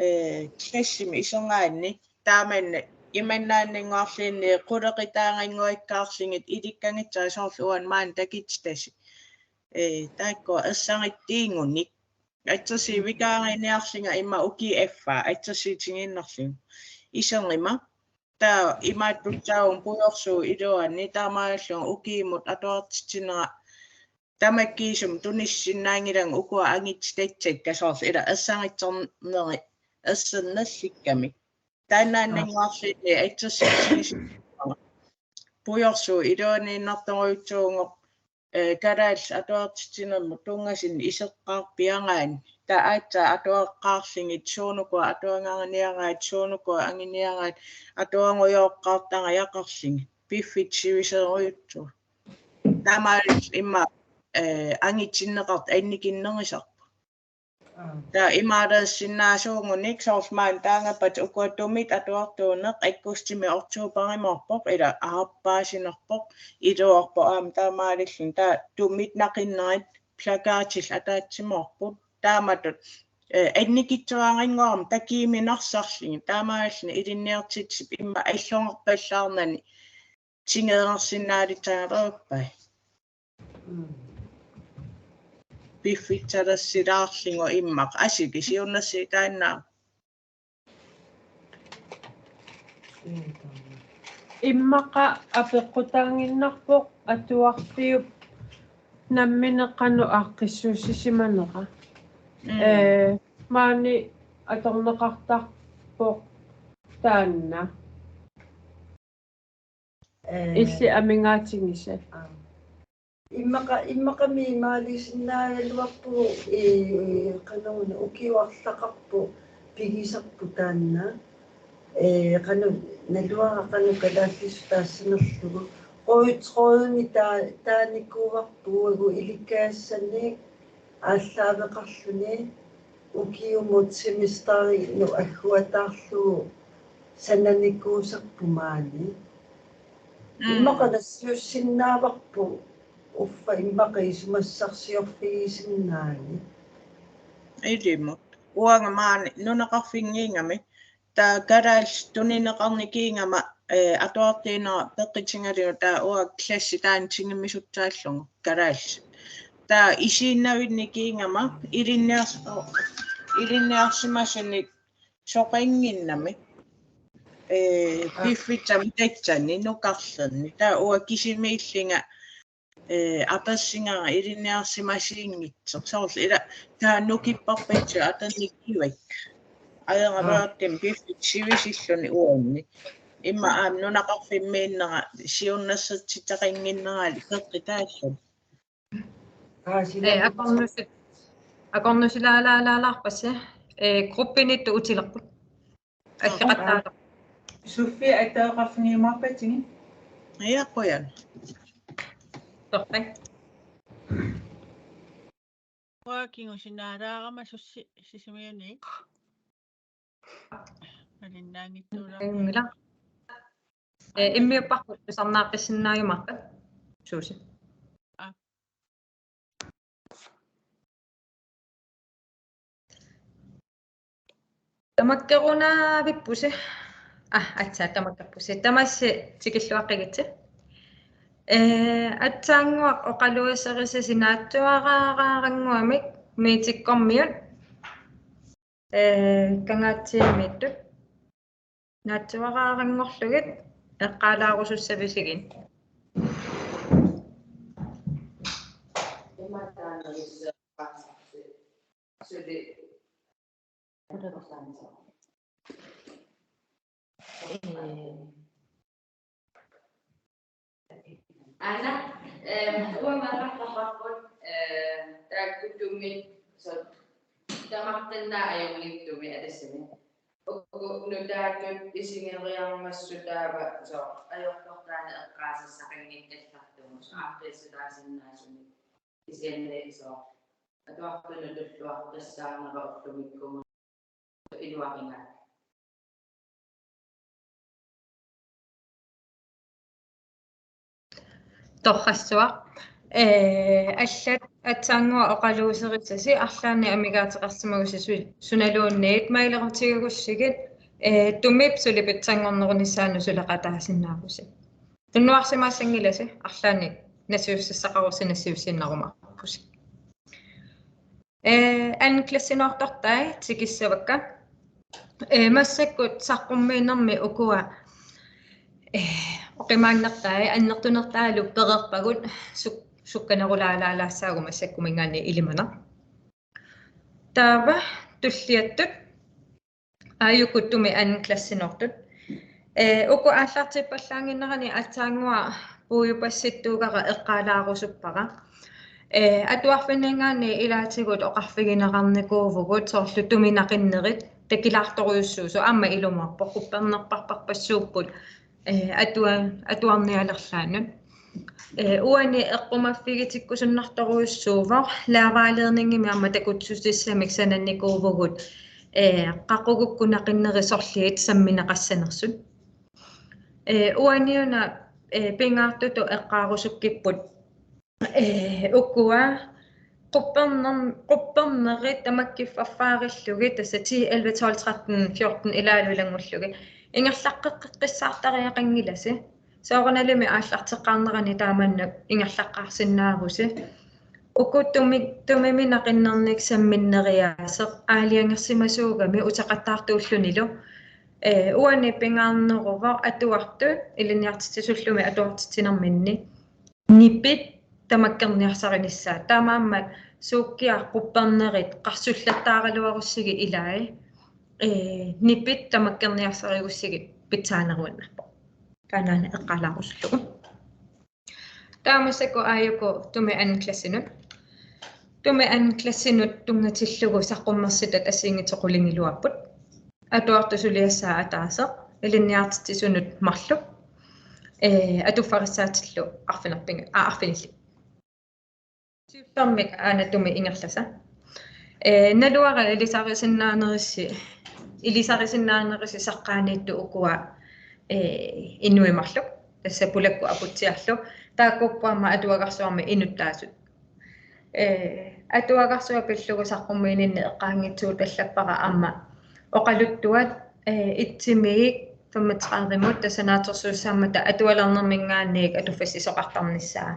eh, klassimi isungaanni, taamani imannaannannguarluunniit qulequtaanngikkaarlugit ilikkagassat soorlu uani maani takutitasi. Eh, taakkua ersarittuugunik. Assersuut vikaariniarlunga immaqa ukiup affaa, assersuutigiinnarlugu. Iseruma. Taava imaattussaavoq pujorsuup iluani taamaalillunga ukiumut atuartitsinera tamakkiisumik tunissinnaanngilanga ukua angutitassakka soorlu ila ersarittorneri ersernallikkami. Taannaannannguarluunniit assersuutigisoq pujorsuup iluaniinnartorujussuuvoq, eh, kalaallisut atuartitsinermut tunngasunik iseqqaarpiaraanni. Taava aatsaat atuaqqaarlugit suunukua atuagariniaraat, suunukua anguniaraat, atuarujooqqaartarajaqarlugit. Piffissaq sivisoorujussuaq. Taamaalilluni immaqa, eh, angutinneqartut annikinnerusarput. Taava imaaliorsinnaasuugunik soorlu maani taangappata ukua tumit atuartuuneq aggustimi oktobarimoorpoq ila aappaasunnerpoq iluarpoq aamma taamaalilluni taava tumit naqinnerit plakatillu ataatsimoorput taamatut, eh, annikitsuaraannguarami takuuminarsarlugit taamaalilluni ilinniartitsisut immaqa allungarpallaarnani tingereersinnaalissaagaluarpai. Piffissarsilaarlugu immaqa asuli siunnersuutaannaavoq. Immaqa apeqqutaannginnarpoq atuarfiup nammineq qanoq aaqqissuussisimanera. Mm. Eh, maani atorneqartarpoq taanna. Eh, Illit amigaatigisat. Immaqa, immaqami imaalisinnaagaluarpugut, eh, qanoruna ukiuarlaqarpoq pigisarput taanna. Eh, qanoq naluara qanoq kalaallisut taassanerlugu. Rød trådimi taa-, taanikuuarput uagut ilikkagassani aallaaveqarluni ukiumut semesterinut agguataarlugu sananikuusarput maani. Mm. Immaqa nassiussinnaavarput uffa immaqa isumassarsiorfigisinnaagit. Ilimut. Uanga maani nunaqarfinnginnami. Taava kalaallisut tunineqarnikuugama, eh, atuartuunera peqqutigalugu taava uanga klassi taanna tigummisutsaallunga kalaallisut. Taava isiinnavinniit kiingama ilinniars-, ilinniarsimasunik soqannginnami. Ee, piffissami tassani nukarlerni. Taava uanga kisimiillunga, ee, apersigara ilinniarsimasuunngitsoq. Soorlu ila taava nukipparpassuit atornikkuakka. Ajoraluartumik piffissaq sivisilluni uanni. Immaqa aamma nunaqarfimmiinnera siunnersortitaqannginneralu peqqutaalluni. Aa, sila- Ee, akornusi-, akornusilaalaalaarpassi, ee, gruppiniittut utilerput. Aggeqattaartoq. Sofie ateqarfigiumaarpatsigit. Ja, qujan. Torrak. Uanga kingusinaalaarama Sussi Sisimiuni. Malinnaanngitsuulaarpara. Immiuppara tusarnaaqqissinnaajumaarit. Suusi. Aa. Tamakkerunavippusi. Aa, aatsaat tamakkerpusi. Tamassi tikilluaqqigitsi. Ee, aatsaannguaq oqaluuserisasi naatsuaraarannguamik Miitikkormiut. Ee, Kangaatsiamiittut. Naatsuaraaranngorlugit eqqaalaarusussavisigit. Aana, ehm, uanga meerartagarput, eh, taakku tumit, soorlu tamarmik ajornartumik ataatsimik. Uku nutaatut isigeriarmassuk taava, soorlu ajortortaaneq eqqaasassaqanngikkallartugut, soorlu aaqqiissutaasinnaasumik. Kisianni soorlu atuartunut tulluaqqissaarnera ullumikkumut iluarigaakka. Torrassuaq. Ee, allat aatsaannguaq oqaluuserisasi arlaannik amigaateqarsimagusi su-, sunaluunniit mailerutigigussigit, ee, tumip suli pitsanngornerunissaanut suleqataasinnaavusi. Tunuarsimaassanngilasi arlaannik nassiussassaqarussi nassiussiinnarumaarpusi. Ee, anden klassinoortortai tikissavakka. Ee, massakkut saqqummiinermi ukua, ee, oqimaannertai annertunertaalu pereerpagut suk-, sukkanerulaalaalaassaagut massakkuminngaanniit ilimanaq. Taava tulliattut aajuku tumit anden klassinoortut. Ee, uku aallartippallaannginnerani aatsaannguaq puigupassittuugara eqqaalaarusuppara. Ee, atuarfinninngaanniit ilaatigut oqarfigineqarnikuuvugut soorlu tumit naqinnerit takilaartorujussuusut aamma ilumoorpoq quppernerparparpassuupput, ee, atua-, atuarnialerlaannut. Ee, uani eqqumaffigitikkusunnartorujussuuvoq, lærervejledningimi aamma takutissutissamik sananikuuvugut, ee, qaqugukkut naqinnerit sorliit sammineqassanersut. Ee, uaniuna, ee, pingaartutut eqqaarusukkipput, ee, ukua qupperner-, quppernerit tamakkua fyrre-rillugit, tassa ti, elleve, tolv, tretten, fjorten ilaalu ilanngullugit. Ingerlaqqeqqissaartariaqanngilasi. Soorunalimi aallarteqqaarnerani taamannap ingerlaqqaarsinnaavusi. Uku tumi-, tumimik naqinnernik samminneriaaseq aalajangersimasuugami uteqattaartuullunilu. Ee, uani pingaarneruvoq atuartut ilinniartitsisullumi atuartitsinerminni nipit tamakkerniarsarinissaat. Taamaammat suukkiaq quppernerit qarsullattaaraluarussigit ilai, ee, nipit tamakkerniarsarigussigit pitsaaneruinnarpoq. Taannaana eqqaalaarusullugu. Taava massakkut aajuku tumit anden klassinut. Tumit anden klassinut tunngatillugu saqqummersitat assigiinngitsut qulingiluaapput. Atuartut suliassaat ataaseq, ilinniartitsisunut marluk, ee, atuffarissaatillu arfineq-pinga-, aa, arfinillit. Siullermik aana tumit ingerlasat. Ee, naluara ilisarisinnaanerisi, ilisarisinnaanerisi saqqaaniittut ukua, ee, inuit marluk, tassa pulakkut aputsiarlu, taakkuupput aamma atuagarsuarmi inuttaasut. Ee, atuagarsuaq pillugu saqqummiininni eqqaanngitsuutallappara aamma oqaluttuat, ee, itsimiik femogtredivemut tassa naatsorsuussaammata atualernerminngaanniit atuffassisoqartarnissaa.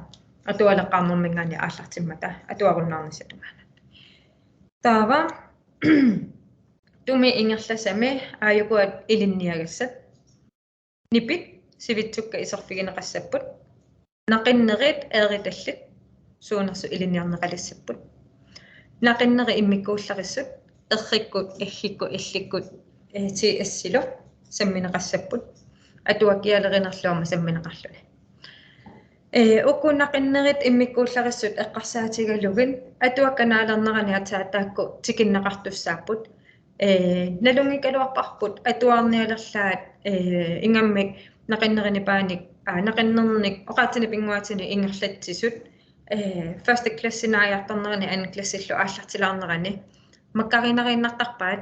atualeqqaarnerminngaanniit aallartimmata atuarunnaarnissap tungaanut. Taava tumi ingerlasami aajuku ilinniagassat. Nipit sivitsukkat iserfigineqassapput. Naqinnerit eeritallit suunersut ilinniarneqalissapput. Naqinnerit immikkuullarissut, errikkut, eggikkut, illikkut, eh, T S-ilu sammineqassapput. Atuakkialerinerlu aamma sammineqarluni. Eh, uku naqinnerit immikkuullarissut eqqarsaatigalugit atuakkat naalernerani aatsaat taakku tikinneqartussaapput. Eh, nalunngikkaluarparput atuarnialerlaat, eh, ingammik naqinnerini paanik, aa, naqinnernik oqaatsinik pinnguaatinik ingerlatsisut, eh, første klassinaajartornerani anden klassillu aallartilaarnerani makkarinariinnartarpaat,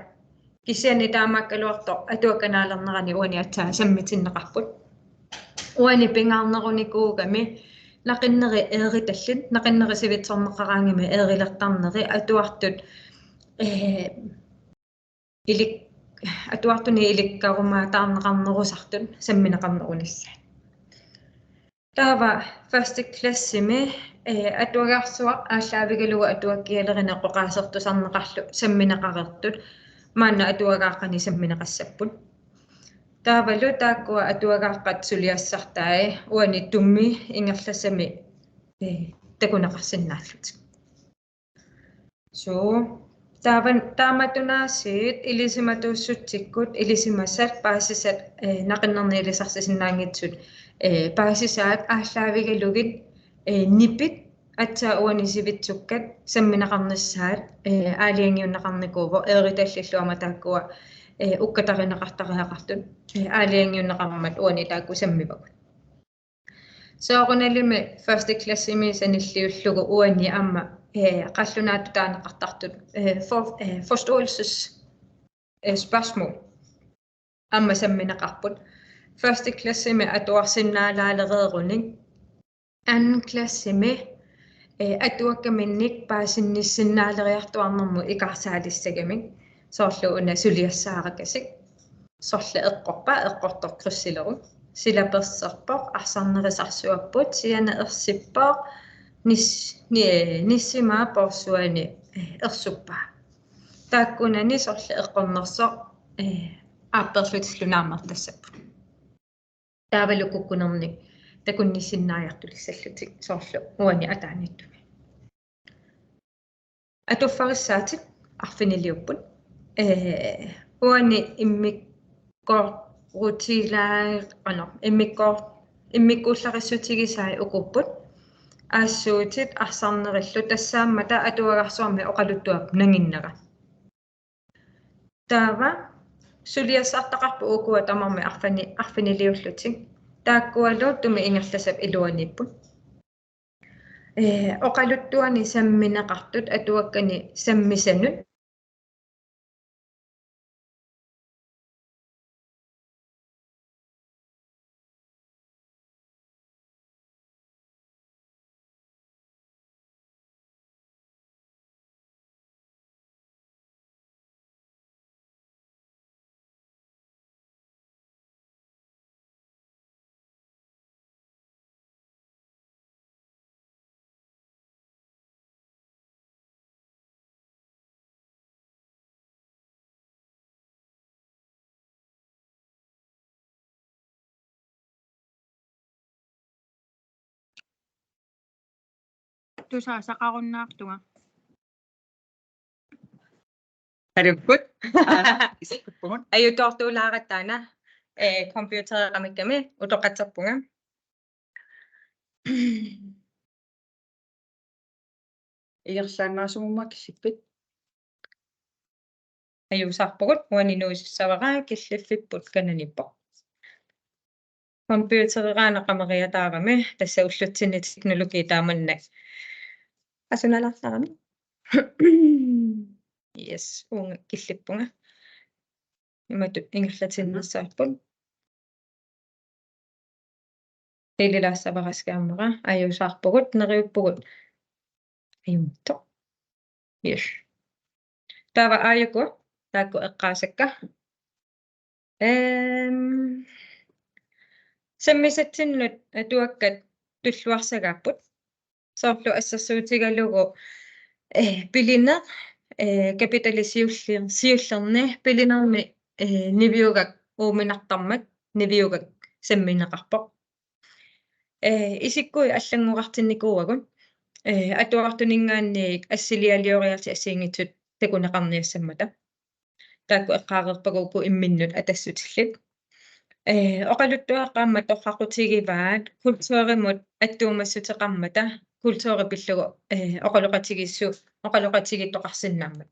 kisianni taamaakkaluartoq atuakkat naalernerani uani aatsaat sammitinneqarput. Uani pingaarnerunikuugami naqinnerit eeritallit, naqinnerit sivitsorneqaraangamik eerilertarneri atuartut, eh, ilik-, atuartuni ilikkarumaataarneqarnerusartut sammineqarnerunissaat. Taava første klassimi, eh, atuagarsuaq aallaavigalugu atuakkialerineq oqaasertusarneqarlu sammineqareersut maanna atuagaaqqani sammineqassapput. Taavalu taakkua atuagaaqqat suliassartai uani tumi ingerlasami, eh, takuneqarsinnaallutik. Suu, taavan-, taamatunaasiit ilisimatuussutsikkut ilisimasat paasisat, eh, naqinnernik ilisarsisinnaanngitsut, eh, paasisaat aallaavigalugit, eh, nipit aatsaat uani sivitsukkat sammineqarnissaat, eh, aalajangiunneqarnikuuvoq, eeritallillu aamma taakkua, eh, ukkatarineqartariaqartut, eh, aalajangiunneqarmat uani taakku sammivagut. Soorunalimi første klassimi sanilliullugu uani aamma, eh, qallunaatut taaneqartartut, eh, for-, eh, forståelses-, eh, spørgsmål aamma sammineqarput. Første klassimi atuarsinnaalaalereerunik anden klassimi, eh, atuakkaminnik paasinnissinnaaleriartuarnermut ikaarsaalissagamik, soorlu una suliassaarakasik. Sorleq eqqorpa, eqqortoq krydsileru. Silaperserpoq, arsarnerisarsuapput, siana ersippoq, nis-, ni-, nissima poorsuani, eh, ersuppaa. Taakkunani sorleq eqqornersoq, eh, aappeerlutillu naammartassapput. Taavalu kukkunernik takunnissinnaajartulissallutik soorlu uani ataaniittumi. Atuffarissaatit arfiniliupput. Eh, uani immikkoorutilaar-, ano, immikkoor-, immikkuullarissutigisai ukuupput. Aassuutit arsarnerillu tassaammata atuagarsuarmi oqaluttuap nanginnera. Taava suliassartaqarput ukua tamarmik arfini-, arfiniliullutik. Taakkualu tumi ingerlasap iluaniipput. Eh, oqaluttuani sammineqartut atuakkani sammisanut. Tusaasaqarunnaartunga. Aluukkut. Aa, isikkupugut. Ajutoortuulaaratta taanna, eh, computereqamikkami utoqqatserpunga. Ingerlaannarsimammat killippit. Ajuusaarpugut, uani nuisussavara killiffipput kananiippoq. Computereraanni qamariataarami, tassa ullutsinni teknologi taamannak. Asunalaartarami. Yes, uunga killippunga. Imatut ingerlatinnissaarput. Ililaassavara skærmera, ajuusaarpugut, neriuppugut. Ajunngitsoq. Yes. Taava aajuku taakku eqqaasakka. Ehm, sammisatsinnut atuakkat tulluarsagaapput. Soorlu assersuutigalugu, eh, pilineq, eh, kapitali siulli-, siullerni pilinermi, eh, niviugaq uuminartarmat niviugaq sammineqarpoq. Eh, isikkui allanngorartinnikuuagut, eh, atuartuninngaanniit assilialioriarlutik assigiinngitsut takuneqarniassammata. Taakku eqqaareerpagut uku imminnut atassutillit. Eh, oqaluttuaqqammat torraqutigivaat kulturimut attuumassuteqarmata, kulturi pillugu, eh, oqaloqatigiissu-, oqaloqatigiittoqarsinnaammata.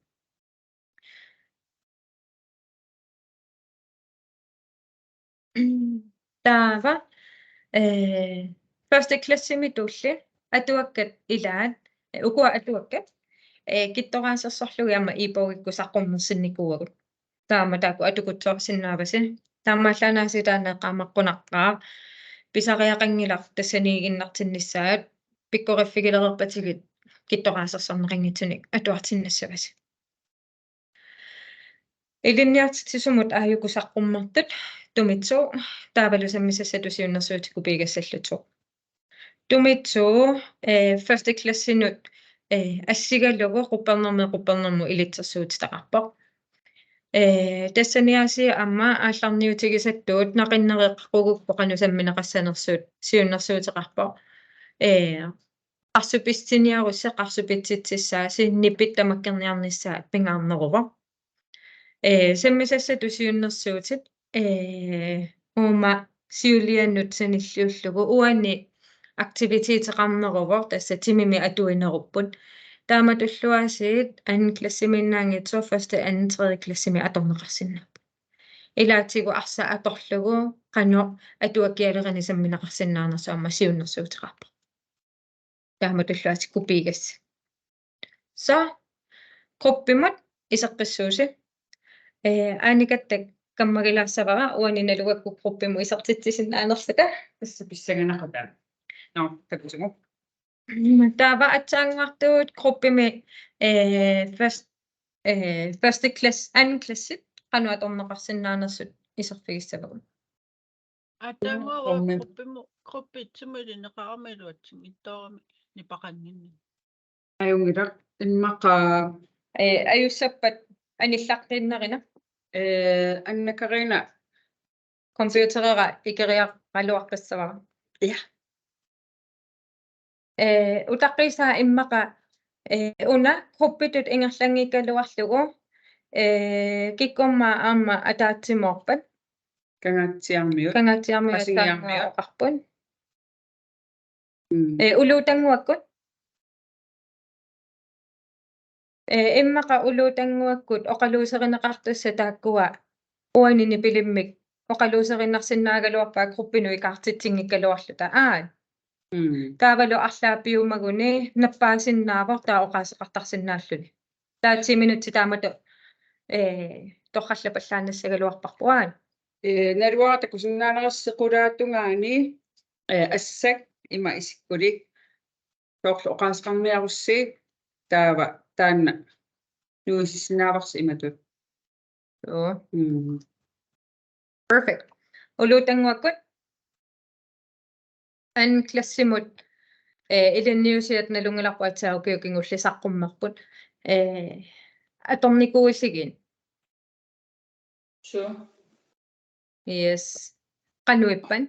Taava, eh, første klassimituulli atuakkat ilaat, eh, ukua atuakkat, eh, kittoraasersorlugit aamma e-bogikkut saqqummersinnikuuagut. Taama taakku atukutsoorsinnaavasi. Taamaallaat aasiit taanna eqqaamaqqunaqqaaq. Pisariaqanngilaq tassaniiginnartinnissaat pikkoriffigilereerpatigit kittoraasersorneqanngitsunik atuartinnassavasi. Ilinniartitsisumut aajuku saqqummertut Tumi to, taavalu sammisassatut siunnersuutit kopiigassallu to. Tumi to, eh, første klassinut, eh, assigalugu quppernermiit quppernermut ilitsersuutitaqarpoq. Eh, tassani aasiit aamma aallarniutigisattut naqinnereeqqagukku qanoq sammineqassanersut siunnersuuteqarpoq. Eh, qarsupissiniarussi, qarsupitsitsissaasi, nipit tamakkerniarnissaat pingaarneruvoq. Eh, sammisassatut siunnersuutit, eh, uuma siulianut sanilliullugu uani aktiviteteqarneruvoq, tassa timimi atuinerupput. Taamatullu aasiit anden klassimiinnaanngitsoq første, anden, tredje klassimi atorneqarsinnaapput. Ilaatigut arsaq atorlugu qanoq atuakkialerineq sammineqarsinnaanersoq aamma siunnersuuteqarpoq. Taamatullu aasiit kopiigassat. Så, gruppimut iseqqissuusi. Eh, Annikattak kammagilaarsaavara uani nalugakkut gruppimut isertitsisinnaanerluta. Tassa pissanganaqaaq. Nå, takusimu. Taava aatsaannguartuut gruppimi, eh, først-, eh, første klasse, anden klassit qanoq atorneqarsinnaanersut iserfigissavagut. Aatsaannguaq gruppimut, gruppi itsumut ilineqarami iluatsinngitsoorami nipaqannginninni. Ajunngilaq, immaqa. Eh, ajussappat anillaqqiinnarina. Eh, Anna Karina. Computerera ikeriaraluaqqissavara. Ja. Eh, utaqqiisaa immaqa, eh, una gruppitut ingerlanngikkaluarlugu, eh, kikkumma aamma ataatsimoorpat. Kangaatsiarmiut. Kangaatsiarmiut. Qasigiarmiut. Aatsaannguaq oqarput. Mm. Eh, Uluutannguakkut. Eh, immaqa Uluutannguakkut oqaluuserineqartussat taakkua uani nipilimmik oqaluuserinnarsinnaagaluarpaat gruppinut ikaartitsinngikkaluarluta. Aat. Mm. Taavalu arlaat piumaguni nappaasinnaavoq taava oqaaseqartarsinnaalluni. Taava ti minutsit taamatut, eh, torrallapallaannassagaluarparput, aat. Eh, naluara takusinnaanersi sequlaatungaani, eh, assat ima isikkulik. Soorlu oqaaseqarniarussi taava taanna nuisissinnaavarsi imatut. Joo. Mm. Perfect. Uluutannguakkut anden klassimut, eh, ilinniusiat nalunngilarput aatsaat ukioq kingulleq saqqummerput. Eh, atornikuuilligit? Suu. Yes. Qanoq ippat?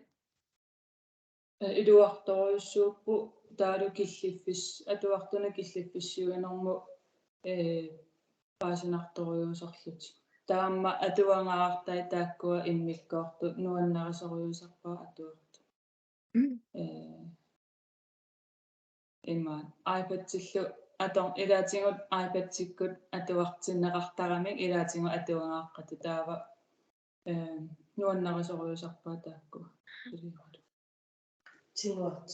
Eh, iluartorujussuupput taavalu killiffis-, atuartunut killiffissiuinermut, eh, paasinartorujussuusarlutik. Taava aamma atuangaartai taakkua immikkoortut nuannarisorujussuusarpaat atuartut. Mm. Eh, ima iPadillu ator-, ilaatigut iPadikkut atuartinneqartaramik ilaatigut atuangaaqqatut taava, eh, nuannarisorujussuusarpaat taakkua. Tinuat.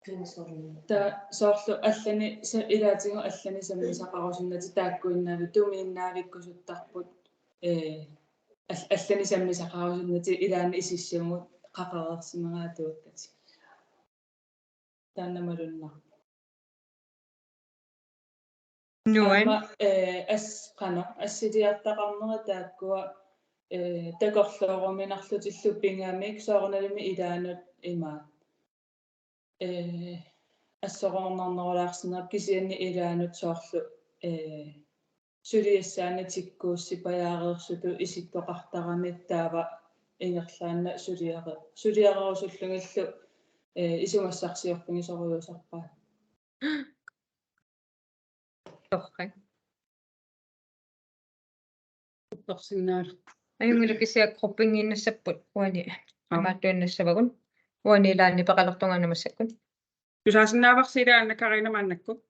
Pingasorlugu. Taava soorlu allanik sa-, ilaatigut allanik sammisaqarusunnatik taakkuinnaavik tumiinnaavikkusuttarput, eh, al-, allanik sammisaqarusunnatik ilaanni isissimut qaqereersimagaa atuakkatik. Taanna malunnarpoq. Nuan. Aamma, eh, as-, qanoq, assiliartaqarnerat taakkua, eh, takorlooruminarlutillu pigamik soorunalimi ilaannut imaat. Eh, assorornarnerulaarsinnera kisianni ilaanut soorlu, ee, suliassaanut tikkuussipajaareersutut isittoqartarami taava ingerlaannaq suliare-, suliarerusullugillu, ee, isumassarsiorfigisorujussuusarpaat. Torrak. Torsinnaalu. Ajunngilaq kisianni gruppingiinnassapput uani. Aap. Imaattuinnassavagut. Uani ilaanni peqalertungaana massakkut. Tusaasinnaavarsi ilaa Anna Karina maannakkut.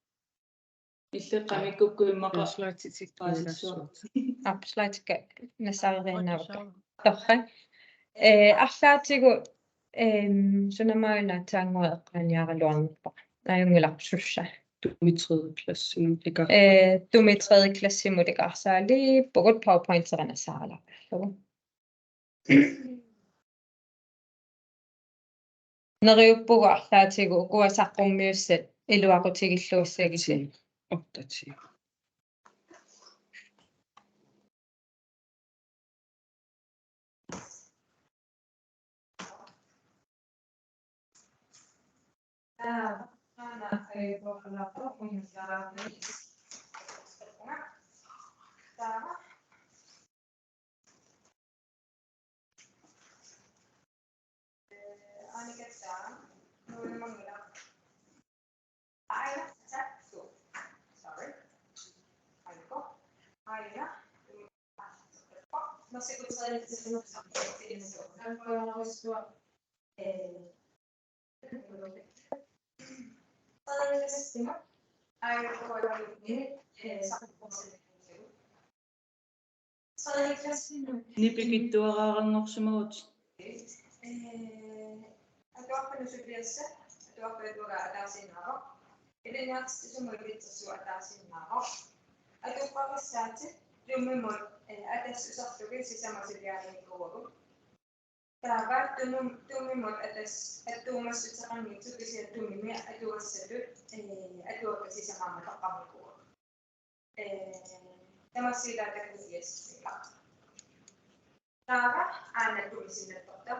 Illeqqamikkukkut immaqa. Slide-itik paasissuaq. Aap, slide-ikka nassaariinnaavakka. Torrak. Ee, arlaatigut, ehm, sunamaajunaatsaannguaq eqqaaniaraluarnerpoq. Ajunngilaq sussa. Tumi tredje klassinut ika. Ee, tumi tredje klassimut ikaarsaaliippugut PowerPointeqarnassaaralaarlugu. Neriuppugut arlaatigut ukua saqqummiussat iluaqutigilluassagisi. Otte, ti. Nipikitsuaraaranngorsimavutit. Ee, atuarput suliassat, atuarput atuagaq ataasiinnaavoq. Ilinniartitsisumut ipitsersuut ataasiinnaavoq. Atuupparissaatsit Zoomimut, ee, atassuserlugit sisamat suliarinikuuagut. Taava Zoom-, Zoomimut atas-, attuumassuteqanngitsut kisianni Zoomimi atugassatut, ee, atuakkat sisamaammat toqqammavipput. Ee, tamassi ilaatigut iasissuiga. Taava aana tumi sinnattorta.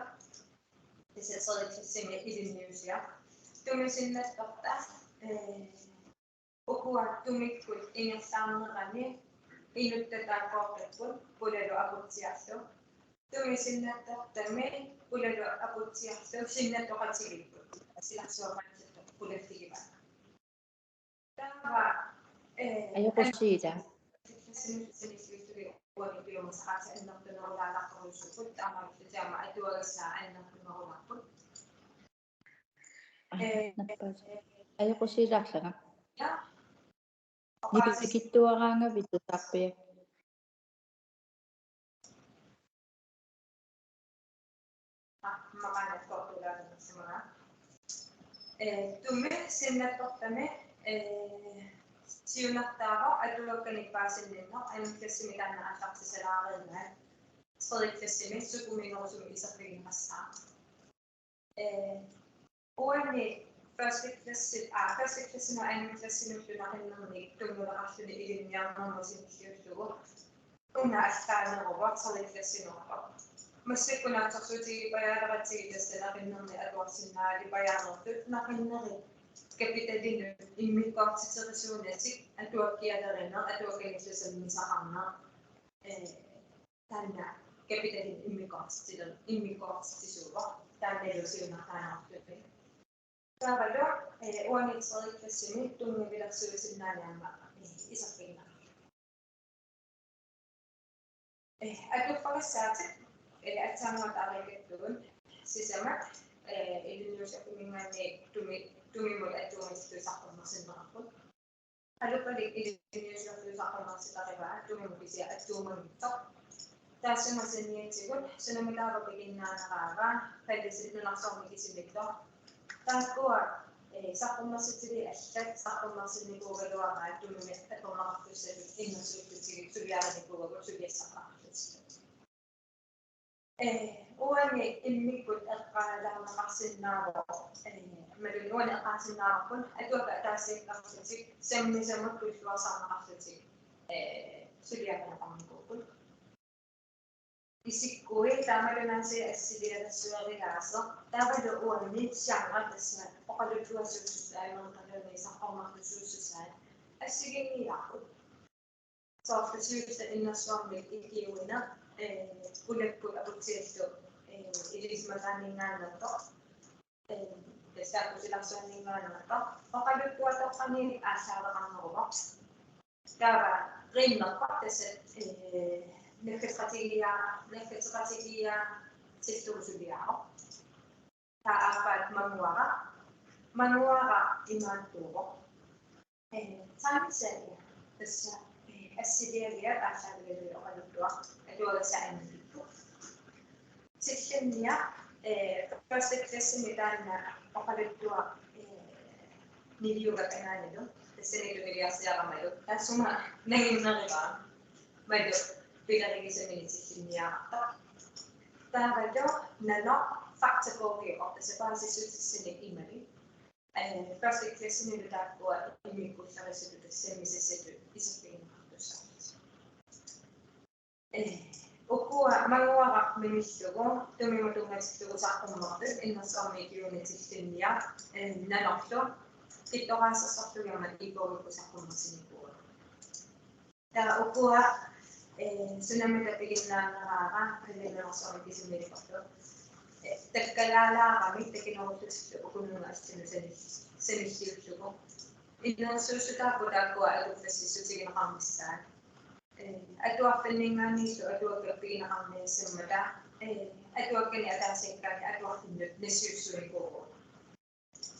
Tassa tredje klassimi ilinniusiaq. Tumi sinnattorta, ee, ukua tumikkut ingerlaarnerani inuttut taakkoortarput Pulalu Aputsiarlu. Tumi sinnattortami Pulalu Aputsiarlu sinnattoqatigiipput. Silarsuarmaatsittoq pulalligivaat. Taava, ee, ajoqusiilaa. Uani piumasaqaatigut annertunerulaartorujussuupput, taamaalillutik aamma atuagassat annertunerulaarput. Aa, ee, nappaat. Ajoqusiilaarlanga. Ja. Nipikitsuaraangavit tusarpiaq. Aa, maqaanakkoortulaarnersimanga. Ee, tumi sinnattortami, ee, siunertaavoq atuakkanik paasinninneq, anden klassimi taanna aallartisalaariinnarpoq. Tredje klassimi sukumiinerusumik iserfigineqassaaq. Ee, uani første klasse, aa, første klassinut anden klassinullu naqinnernik tunngaveqarluni ilinniarnermut sinilliullugu. Una allaaneruvoq tredje klassinuuvoq. Massakkut naatsorsuutigipajaaleratsigit tassa naqinnernik atuarsinnaalipajaareersut, naqinnerit kapitalinut immikkoortiterisuunatik atuakkialerineq atuakkanillu sammisaqarneq. Ee, taanna kapitalinik immikkoortitsiler-, immikkoortitsisuuvoq. Taannalu siunertaaneqarluni. Taavalu, ee, uani tredje klassimi tunngavilersuisinnaanani aamma, ee, iserfigineqarluni. Ee, atuupparissaatsit, ee, aatsaannguaq taarikattugut sisamat, ee, ilinniusiortuminngaanniit Tumi-, Tumimut attuumasutut saqqummersinneqarput. Aluppalik ilinniusiortut saqqummersitarivaat Tumimut kisianni attuumanngitsoq. Taassuma saniatigut sunamitaava piginnaaneraava, pallisit nunarsuarmi kisimiittoq. Taakkua, ee, saqqummersitsinerit allat saqqummersinnikuugaluaraat Tumimi atorneqartussatut innersuussutigit suliarinikuuagut suliassaqarlutillu. Ee, uani immikkut eqqaalaarneqarsinnaavoq, ee, imaluunniit uani eqqaasinnaavarput atuakkat ataasiakkaarlutik sammisamut tulluarsarneqarlutik, ee, suliarineqarnikuupput. Isikkui taamalunaasiit assilialersuerigaaseq, taavalu uani genre tassa oqaluttuasussusaa, imaluunniit saqqummerlusussusaa assigiinngilarput. Soorlu siulleq innersuarmi ikiuineq, ee, ulakkut aputsiallu, ee, ilisimagaanninngaanneersoq, ee, tassa akusilarsuanninngaanneersoq, oqaluttuatoqqaninik aallaaveqarneruvoq. Taava rimmerpaq tassa, ee, naggateqatigiia-, naggateqatigiiaatillugu suliaavoq. Taava aappaat manguaraq, manguaraq imaattuuvoq. Ee, tegneserie, tassa, ee, assiliagiat aallaavigalugit oqaluttuaq, atuagassat annikitsugut. Tillinniaq, ee, første klassimi taanna oqaluttuaq, ee, niliugaq anaanalu, tassani tuniniarsiaramalu, taassuma nanginnerigaa, malu pilerigisaminik tillinniarartoq. Taavalu nanoq, faktagogik, tassa paasissutissanik imalik. Ee, første klassimilu taakkua immikkuullarissutut sammisassatut iserfigineqartussaapput. Ee, ukua manguaraq mimillugu, tumimut tunngatillugu saqqummertut, innersuarmi ikiuineq tillinniaq, ee, nanorlu, kittoraasersorlugit aamma e-bogikkut saqqummersinikuuagut. Taava ukua, ee, sunamita piginnaaneraara, Kalaallit Nunaarsuarmi kisimiilerlutik. Ee, takkalaalaarami takinerullutillu ukununnga allanut sanil-, sanilliullugu. Inersuussutaapput taakkua atuffassissutigineqarnissaat. Ee, atuarfinninngaanniillu atuakkat pigineqarniassammata, ee, atuakkanik ataasiakkaanni atuarfinnut nassiussuunikuuvugut.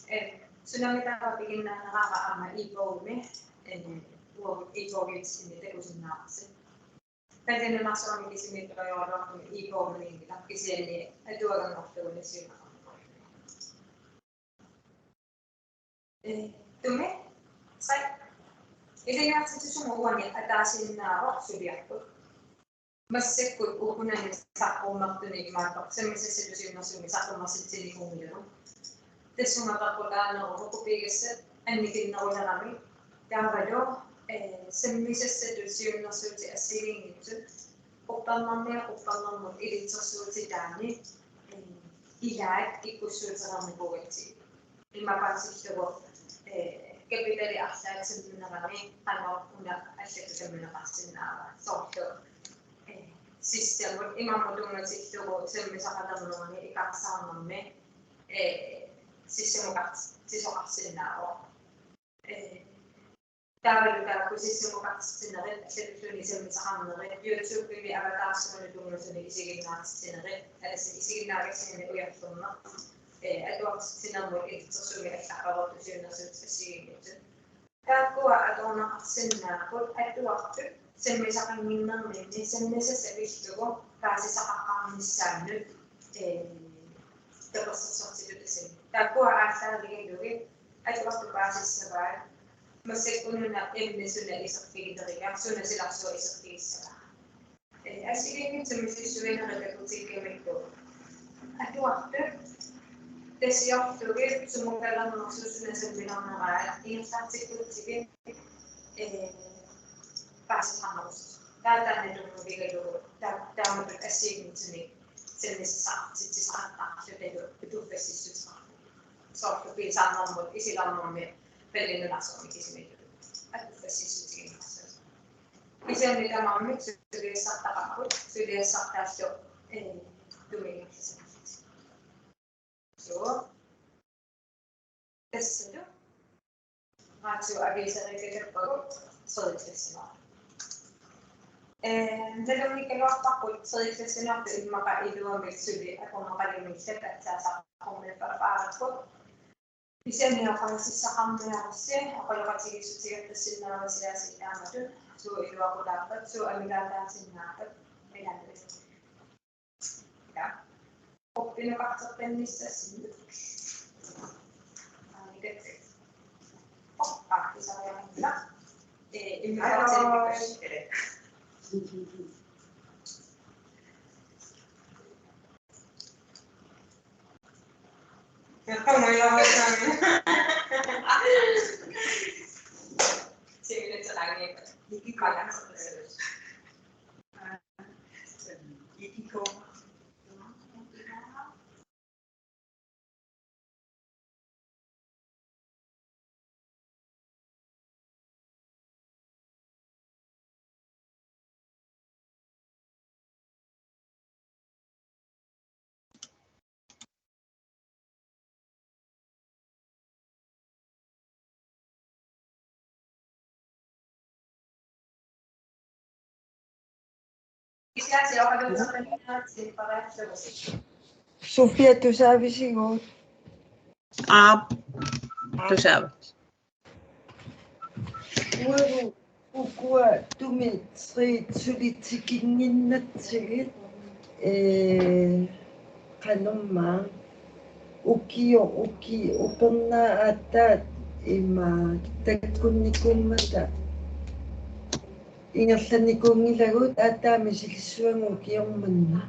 Ee, sunamitaava piginnaaneraara aamma e-bogimi, ee, uagut e-bogiutillit takusinnaavarsi. Kalaallit Nunaarsuarmi kisimiittoraluartumik e-bogimiinngilaq kisianni atuaganngorlugu nassiunneqarnikuulluni. Ee, tumi, tre. Ilinniartitsisumut uani ataasiinnaavoq suliarput. Massakkut ukunani saqqummertunik imaappoq sammisassatut siunnersuummik saqqummersitsinikuunngilagut. Tassunga peqqutaaneruvoq kopigassat annikinnerulerami. Taavalu, ee, sammisassatut siunnersuutit assigiinngitsut quppernermiit quppernermut ilitsersuutitaanni, ee, ilaat kikkussuutereernikuugatsigit. Ima paasillugu, ee, kapitali arlaat samminerani qanoq una allatut sammineqarsinnaava. Soorlu, ee, sissamut imammut tunngatillugu sammisaqalernerani ikaarsaarnermi, ee, sissamukartitsisoqarsinnaavoq. Ee, Taavalu taakku sissamukartitsinerit, allatulluunniit sammisaqarnerit, YouTube-imi avataarsuanut tunngasuni isiginnaartitsinerit, alas isiginnaagassannik ujarlerneq, ee, atuartitsinermut ilitsersuumik allaqqavertut siunnersuutit assigiinngitsut. Taakkua atorneqarsinnaapput atuartut sammisaqannginnerminni sammisassat pillugu paasisaqaqqaarnissaannut, ee, tapersersortitut tassani. Taakkua aallaavigalugit atuartut paasissavaat, massakkut una emne suna iserfigileriga, suna silarsuaq iserfigissava. Ee, assigiinngitsut misissuinerit takutikkamikku atuartut tasiorlugit sumukalernersoq suna sammilerneraa ingerlaartikkutsigit, ee, paasisaqarnerusut. Taava taanna tunngavigalugu, taa-, taamatut assigiinngitsunik sammisaqartitsisaqartarlutalu atuffassissuteqarluni. Soorlu piisaarnermut isilernermi Kalaallit Nunaarsuarmi kisimiittut atuffassissutigineqarsimasut. Kisianni tamarmik suliassartaqarput, suliassartaallu, ee, tumiinnarsimapput. Suu. Tassalu. Radioaviseriikkaluarpagut tredje klassinuartut. Ee, nalunngikkaluarparput tredje klassinuartut immaqa iluamik suli akornaqalimillat aatsaat saqqummiuppaareerput. Kisianni oqaasissaqarniarussi oqaloqatigiissutigertassinnaavasi aasiit taamatut, suut iluaqutaappat, suut amigaataasinnaappat, ilaanni. Ja. Quppinukarterpannissassinnik. Aamma ikat. Oh, ah, pisariaqarnera. Ee, immikkut. Sofia, tusaavisigut? Aap, tusaavara. Uagut ukua tumit trit suli tikinnginnatsigit, ee, qanormaa, ukioq uki-, upernaat aatsaat ima takkunnikuummata ingerlannikuunngilagut, aatsaat misilissuagut ukioq manna.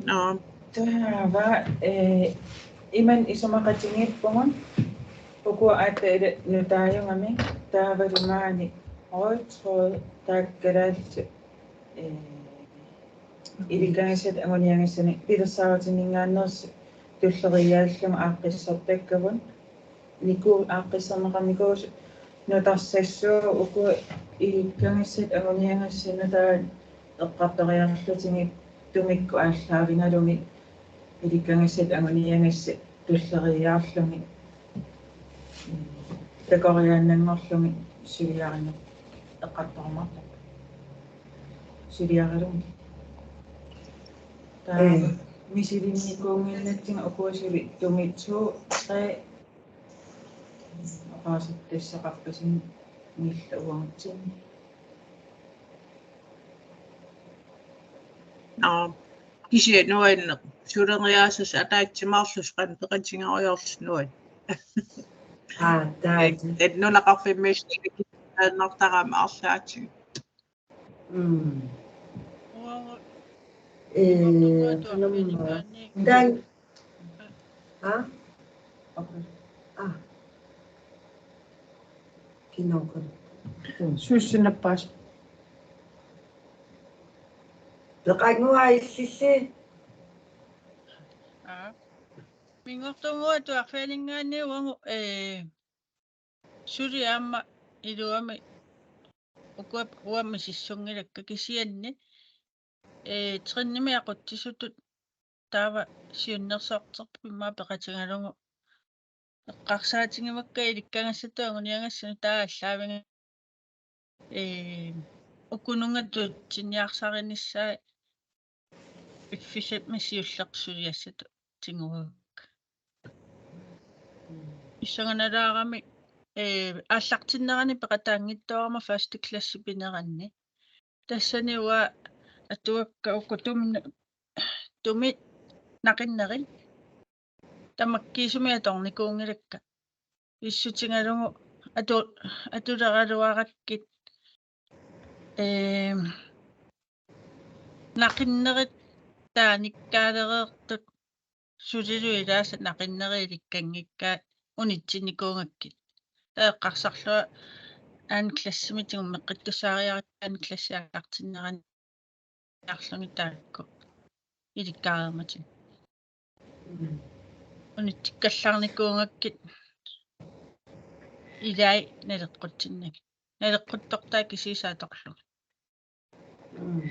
Nå. Taava, eh, imannak isumaqatigiippugut, ukua aatsaat ila nutaajugamik, taavalu maani rød tråd taakku kalaallisut, eh, ilikkagassat anguniagassanik pilersaarutinninngaanneersut tulleriiaarlugit aaqqissortakkavut. Niku aaqqissorneqarnikuusoq nutarsassuugut, ukua ilikkagassat anguniagassat nutaat eqqartoriarlutigit tumikkut aallaavigalugit ilikkagassat anguniagassat tulleriiaarlugit takoriaannanngorlugit suliarineq eqqartorumaartarpoq. Suliaralugit. Taava, mm, misilinnikuunnginnatsigit ukua suli tumit to, tre, oqaasertassaqarpasinngillat uagutsinni. Nå, kisianni nuanneq. Suleriaaseq ataatsimeerlusi qanoq peqatigerujoorlusi nuanneq. Aa, taava. Ee, nunaqarfimmiussaanngortarami arlaatigut. Mm. Uanga. Ee, qanormaa. Taava. Aa? Okay. Aa. Kinoqan. Suussinappaas. Peqannguaq illilli. Aa. Minngortuunnguaq atuarfianinngaanniit uagut, ee, suli aamma iluamik ukua uanga misissunngilakka kisianni, ee, trinimik aqutsisutut taava siunnersorterput immaqa peqatigalugu eqqarsaatigivakka ilikkagassatut anguniagassat nutaat aallaavigalugit, ee, ukununnga tuutsinniarsarinissaat piffissami siullertut suliassatut tiguagakku. Pissanganalaarami, ee, aallartinnerani peqataanngitsoorama første klassip pineranni. Tassani uanga atuakka uku tumit, tumit naqinnerit tamakkiisumik atornikuunngilakka. Pissutigalugu atu-, atuleraluarakkit, eem, naqinnerit taanikkaaleriartut sulilu ilaasa naqinnerit ilikkanngikkaat unitsinnikuugakkit. Taava eqqarsarlunga anden klassimi tigummeqqittussaariarakku anden klassi aallartinnerani arlungi taakku ilikkaareermatigit. Unitsikkallarnikuugakkit ilai naleqqutsinnagit. Naleqquttortaa kisiisa atorlugit. Mm.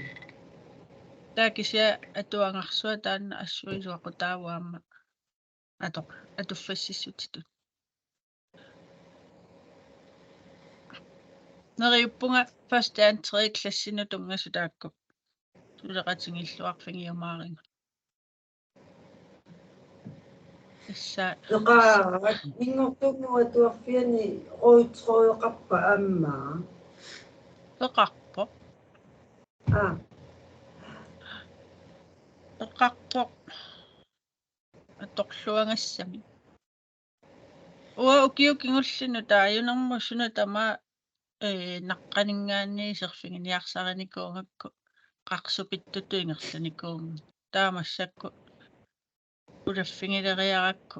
Taava kisianni atuagarsuaq taanna assut iluaqutaavoq aamma atoq-, atuffassissutitut. Neriuppunga første, anden, tredje klassinut tunngasut taakku suleqatigiilluarfigiumaarigut. Tassa. Eqaak, minngortuunnguup atuarfiani rød trådeqarpa aamma? Eqarpoq. Aa. Eqarpoq. Atorluagassamik. Uanga ukiut kingulliit nutaajunermut suna tamaat, ee, naqqaninngaanniit iserfiginiarsarinikuugakku qarsupittutut ingerlanikuugama. Taava massakkut ulaffigileriarakku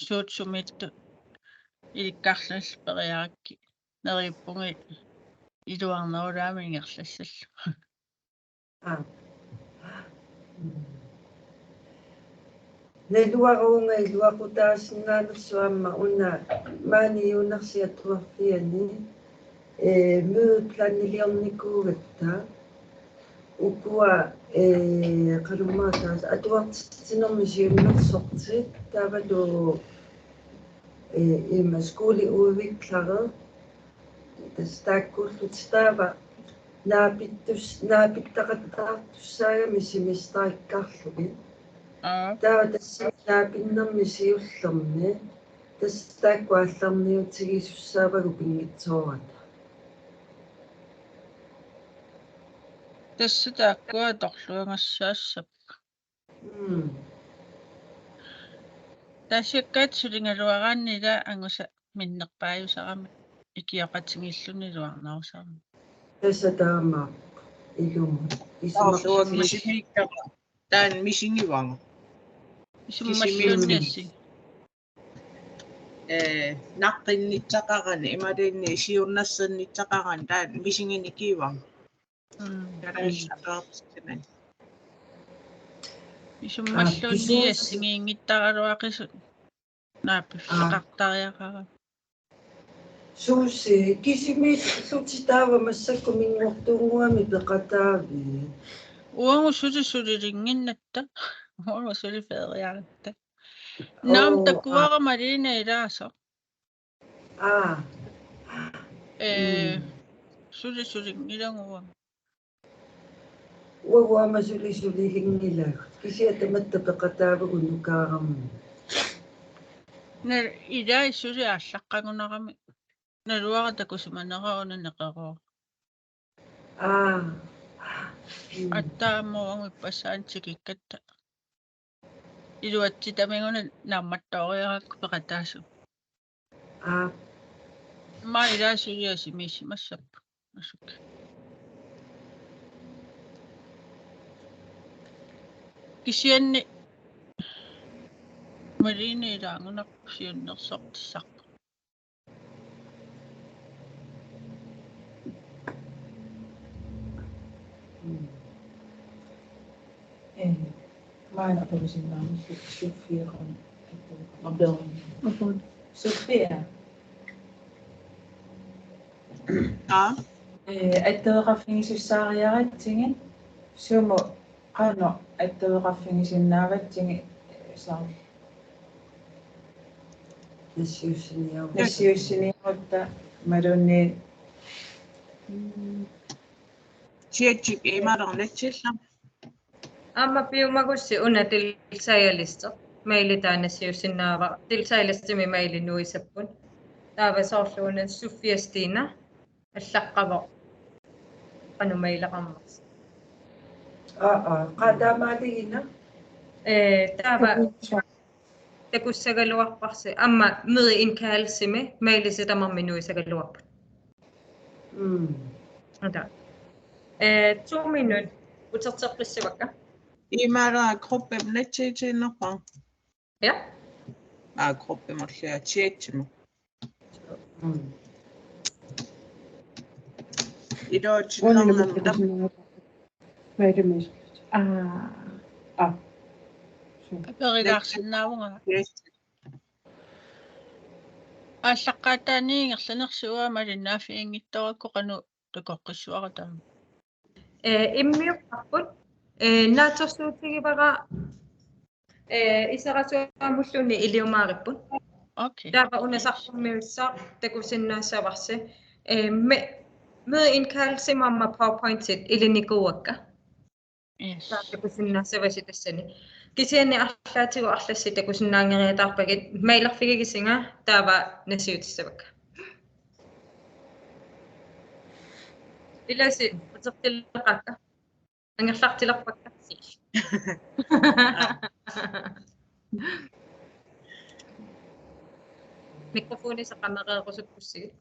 suut sumiittut ilikkarlunillu periarakkit neriuppunga iluarnerulaamik ingerlassallugu. Aa. Naluara uunga iluaqutaasinnaanersoq aamma una maani Juunersi atuarfiani, ee, mødeplaniliornikuugatta. Ukua, ee, qanormaa taas atuartitsinermi siunnersortit taavalu, ee, ima skoleudvikler. Tassa taakkuullutik taava Naapittus-, naapittaqattaartussaagami semesterikkaarlugit. Aa. Taava tassa naapinnermi siullermi. Tassa taakku aallarniutigisussaavagut pinngitsoorata. Tassa taakkua atorluagassaassapput. Mm. Taassiakkaat suligaluaraanni ila angusa minnerpaajusarami ikioqatigiilluni iluarnerusarami. Tassa taamaappoq ilumut. Taarluak isumaqarsi- misimiikkama. Taanna misigivara. Isummalluunniassi. Eh, naqqinnissaqarani, imaluunniit siunnersinnissaqarani, taanna misiginikivara. Mm. Taanna saqaarsiman. Isummalluunniit assigiinngittaraluaqisut. Aa, piffeqartariaqarami. Suusi, kisimiillutit taava massakkut minngortuunnguamik peqataavit? Uagut suli sulilinnginnatta. Uagut suli feriaratta. Naamik, oo, takuara aa. Malene ilaasoq. Aa. Ee, mm. Suli sulinngilagut. Uagut aamma suli sulilinngilagut. Kisianni tamatta peqataavagut nukaarammi. Na-, ilai suli aallaqqagunarami. Naluara takusimanera una neqeroorami. Aa. Mm. Aatsaat aamma uagut ippassaani tikikkatta. Iluatsitamikkuna naammattooriarakku peqataasut. Aa. Immaqa ilai suli asimiissimassapput. Asuk. Kisianni Malene ilaangunarpoq siunnersortissarput. Mm. Eh, maanna aperusinnaanngillat Sofia qanoq atorneqarnersoq. Aperu. Sofia. Aa? Eh, attaveqarfigisussaariaratsigit sumut qanoq attaveqarfigisinnaavatsigit, eh, soorlu. Nassiussiniaru-, nassiussiniarutta imaluunniit. Mm. Chatip imaluunniit nassiussilluni. Aamma piumagussi una deltagerliste. Maili taanna nassiussinnaavara. Deltagerlistemi maili nuisapput. Taava soorlu una Sofia Stina allaqqavoq qanoq maileqarnersoq. Aa, aa, qaa taamaaligina? Ee, taava takussagaluarparsi. Aamma mødeindkaldelsemi mailisi tamarmik nuisagaluarput. Mm. Ata. Ee, to minut uterteqqissavakka. Imaluunniit gruppimi nassiutiinnarpara. Ja. Aa, gruppi marluk chatimut. Mm. Iluatsinnarnam. Wait a minute. Aa. Aa. Aperilaarsinnaavunga. Yes. Aallaqqaataani ingerlanersuaq malinnaaffiginngitsoorukku qanoq takoqqissuarata? Ee, immiupput, ee, naatsorsuutigivara, ee, iserasuamulluunniit iliumaaripput. Okay. Taava una saqqummiussaq takusinnaassavarsi. Ee, me-, mødeindkaldelsimi aamma PowerPointit ilinikuuakka. Yes. Taava takusinnaassavasi tassani. Kisianni arlaatigut arlassi takusinnaanngeriataarpagit mailerfigigisinga taava nassiutissavakka. Ilasi utertilerpakka. Angerlartilerpakka. Mikrofoni saqamereerusukkussigit.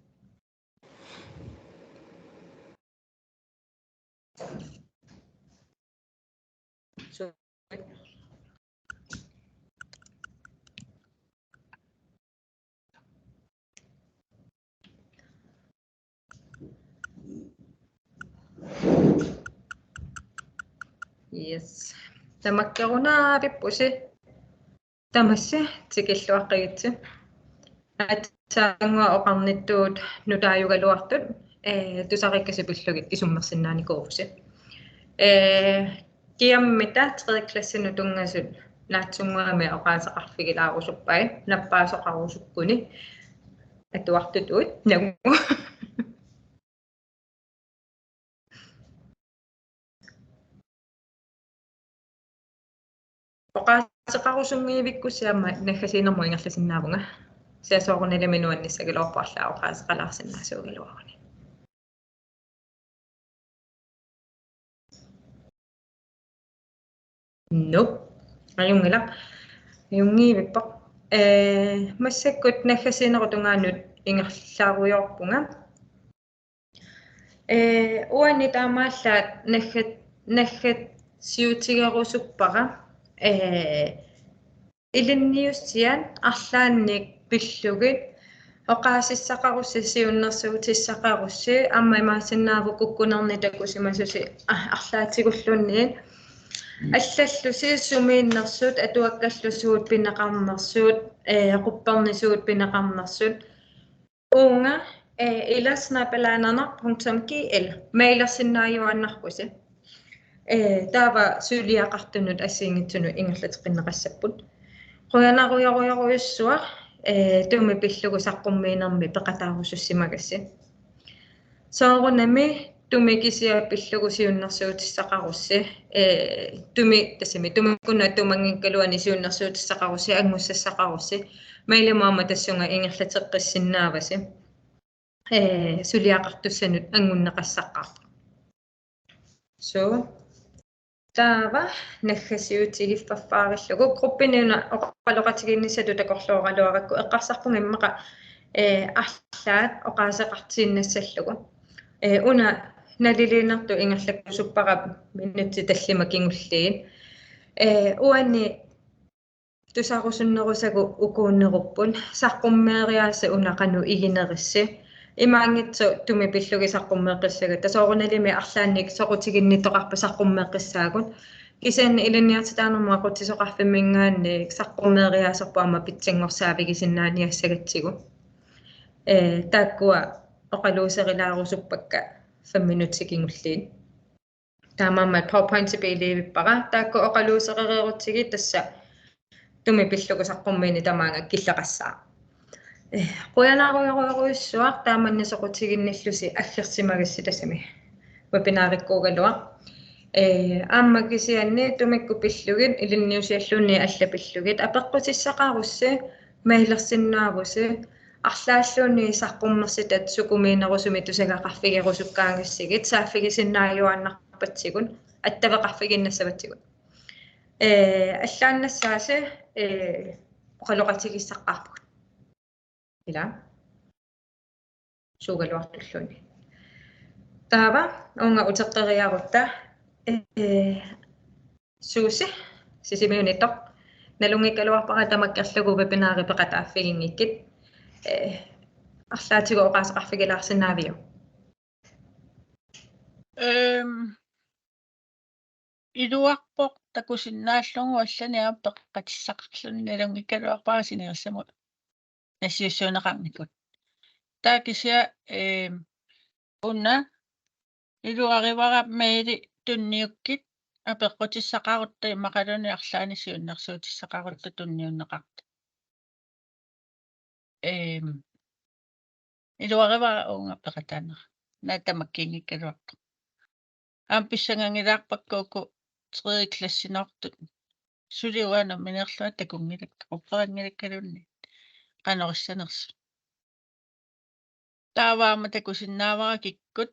Yes. Tamakkerunaavippusi. Tamassi tikilluaqqigitsi. Aatsaannguaq oqarnittut nutaajugaluartut, ee, tusariikkasi pillugit isummersinnaanikuuvusi. Ee, kiammita tredje klassinut tunngasut naatsunnguamik oqaaseqarfigilaarusuppakka, nappaasoqarusukkuni atuartut uut nagu. Oqaaseqarusunngivikkussi aamma naggasiinermut ingerlasinnaavunga. Kisianni soorunalimi nuannissagaluarpoq arlaat oqaaseqalaarsinnaasuugaluaruni. Nuup. Ajunngilaq. Ajunngivippoq. Ee, massakkut naggasiinerup tungaanut ingerlaarujoorpunga. Ee, uani taamaallaat naggat-, naggasiutigerusuppara, ee, ilinniussiat arlaannik pillugit oqaasissaqarussi, siunnersuutissaqarussi, aamma imaassinnaavoq kukkunerni takusimasusi, a-, arlaatigulluunniit allallusi sumiinnersut, atuakkallu suut pineqarnersut, ee, quppernisuut pineqarnersut. Uunga, ee, ila snabel-a nanak punktum g l mailersinnaajuaannarpusi. Ee, taava suliaqartunut assigiinngitsunut ingerlateqqinneqassapput. Qujanarujorujorujussuaq, ee, Tumi pillugu saqqummiinermi peqataarusussimagassi. Soorunami Tumi kisiat pillugu siunnersuutissaqarussi, ee, Tumi tassami Tumikkut Atumanngikkaluanni siunnersuutissaqarussi, angusassaqarussi, mailimut aamma tassunga ingerlateqqissinnaavasi. Ee, suliaqartussanut angunneqassaqqaarpoq. So, taava naggasiutigiffaffaarlugu gruppini una oqaloqatigiinnissatut takorlooraluarakku eqqarsarpunga immaqa, ee, arlaat oqaaseqartiinnassallugu. Ee, una naliliinertut ingerlakkusuppara minutsit tallimat kingulliit. Ee, uani tusarusunnerusagut ukuunnerupput, saqqummeeriaaseq una qanoq iginerissi. Imaanngitsoq Tumi pillugit saqqummeeqqissagatta, soorunalimi arlaannik soqutiginnittoqarpat saqqummeeqqissaagut. Kisianni ilinniartitaanermut aqutsisoqarfimminngaanniit saqqummeeriaaserput aamma pitsanngorsaavigisinnaaniassagatsigu. Ee, taakkua oqaluuserilaarusuppakka fem minutsit kingulliit. Taamaammat PowerPointi piilivippara, taakku oqaluusereerutsigit tassa Tumi pillugu saqqummiineq tamaanga killeqassaaq. Ee, qujanarujorujorujussuaq taamanna soqutiginnillusi aggersimagassi tassami webinarikkuugaluaq. Ee, aamma kisianni Tumikkut pillugit ilinniusialluunniit allat pillugit apeqqutissaqarussi, mailersinnaavusi, arlaalluunniit saqqummersitat sukumiinerusumik tusagaqarfigerusukkaangassigit saaffigisinnaajuaannarpatsigut, attaveqarfiginnassavatsigut. Ee, allaannassaasi, ee, oqaloqatigissaqqaarpugut. Ila. Suugaluartulluunniit. Taava, uunga uteqqeriarutta, ee, Suusi, Sisimiunittoq, nalunngikkaluarpara tamakkerlugu webinari peqataaffiginngikkit, ee, arlaatigut oqaaseqarfigilaarsinnaaviuk? Ehm, iluarpoq takusinnaallugu allanik aamma peqatissaqarluni, nalunngikkaluarpara sinerissami nassiussuunneqarnikut. Taava kisianni, ehm, una iluarivara maili tunniukkit apeqqutissaqarutta immaqaluunniit arlaannik siunnersuutissaqarutta tunniunneqartut. Ehm, iluarivara uunga peqataanera. Naak tamakkiinngikkaluartoq. Aamma pissangangilaarpakka uku tredje klassinoortut. Suli uanga nammineerlunga takunngilakka, qupperanngilakkaluunniit. Qanoq issanersut. Taava aamma takusinnaavara kikkut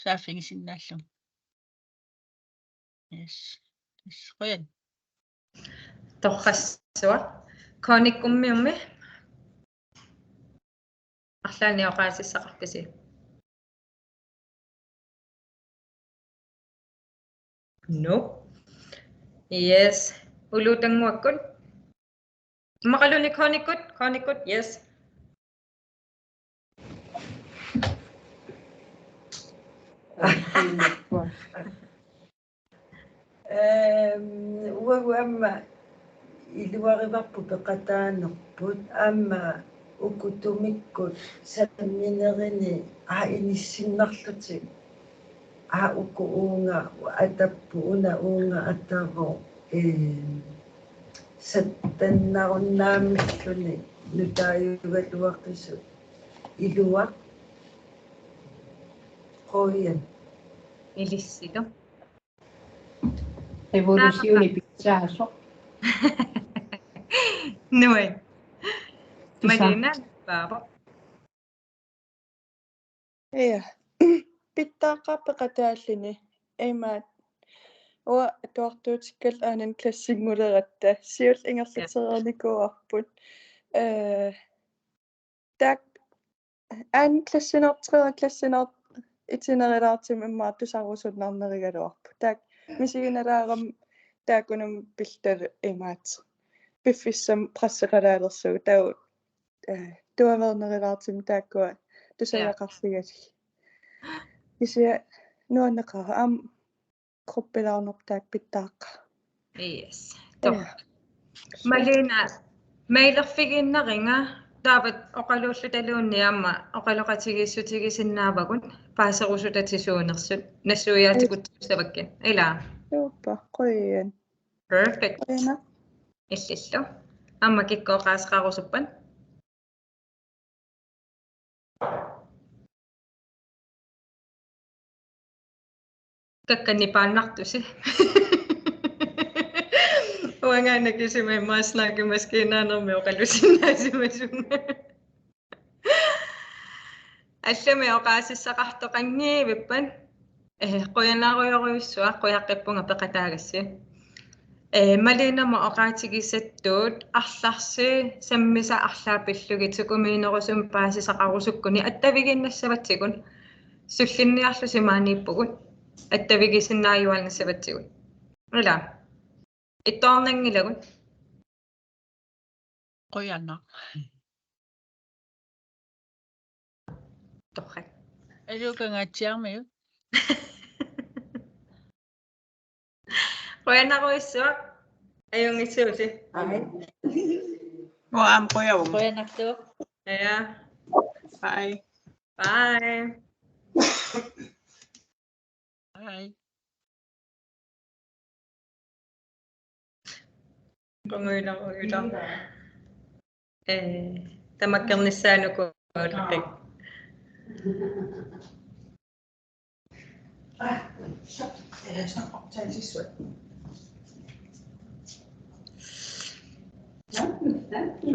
saaffigisinnaallugu. Yes. Yes, qujan. Torrassuaq. Connie-kkummiummi. Arlaannik oqaasissaqarpisi? No. Yes. Ulutannguakkut. Immaqaluunniit Connie-kkut, Connie-kkut, yes. Ehm, uagut aamma iluarivarput peqataanerput, aamma uku Tumikkut samminerini aa inissinnarlutik. Aa uku uunga atapput, una uunga atavoq, ehm, sattannarunnaarmilluni nutaajugaluaqisut. Iluaq. Qujan. Ilissilu. Revolutionip pitsaasoq. Nuann'. Tusa. Malene, Paavo. Ja. Pitsaaqqaaq peqataalluni. Imaat. Uanga atuartuutikkalu anden klassinngulerutta. Siulleq ingerlatereernikuuarput. Øh, taakku anden klassineq, tredje klassineq itinerulaartumik immaqa tusarusunnarnerugaluarput. Taakku misiginalaarami taakkununnga pillugu imaattoq. Piffissami presseqalaalersugut taava øh, tuaveernerulaartumik taakkua tusagaqarlugit. Kisianni nuanneqaaq aamma gruppilaarneq taakku pitsaaqqaaq. Yes. Torrak. Malene, mailerfigiinnarinnga taava oqaluullutaluunniit aamma oqaloqatigiissutigisinnaavagut paaserusutatit suunersut nassuiaatikutsissavakkit. Ilaa? Super, qujan. Perfect. Qujanaq. Illillu. Aamma kikkut oqaaseqarusuppat? Kakkannipaannartusi. Uangaana kisima immaqa snakkemaskiinaanermi oqalusinnaasimasunga. Allamik oqaasissaqartoqanngivippat? Eh, qujanarujorujussuaq, qujaqqippunga peqataagassi. Eh, Malenamut oqaatigisattut arlarsi sammisaq arlaat pillugit sukumiinerusumik paasisaqarusukkuni attavigiinnassavatsigut. Sullinniarlusi maaniippugut. Attavigisinnaajuaannassavatsigut. Ilaa. Ittoornanngilagut. Qujanaq. Torrak. Alukanngaatsiarmiuk. Qujanarujussuaq. Ajunngissuusi. Uanga aamma qujavugut. Qujanarsuaq. Ja. Bye. Bye. Hej. Qungujular, qungujular. Eh, tamakkernissaanut kuulakik.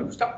Stop.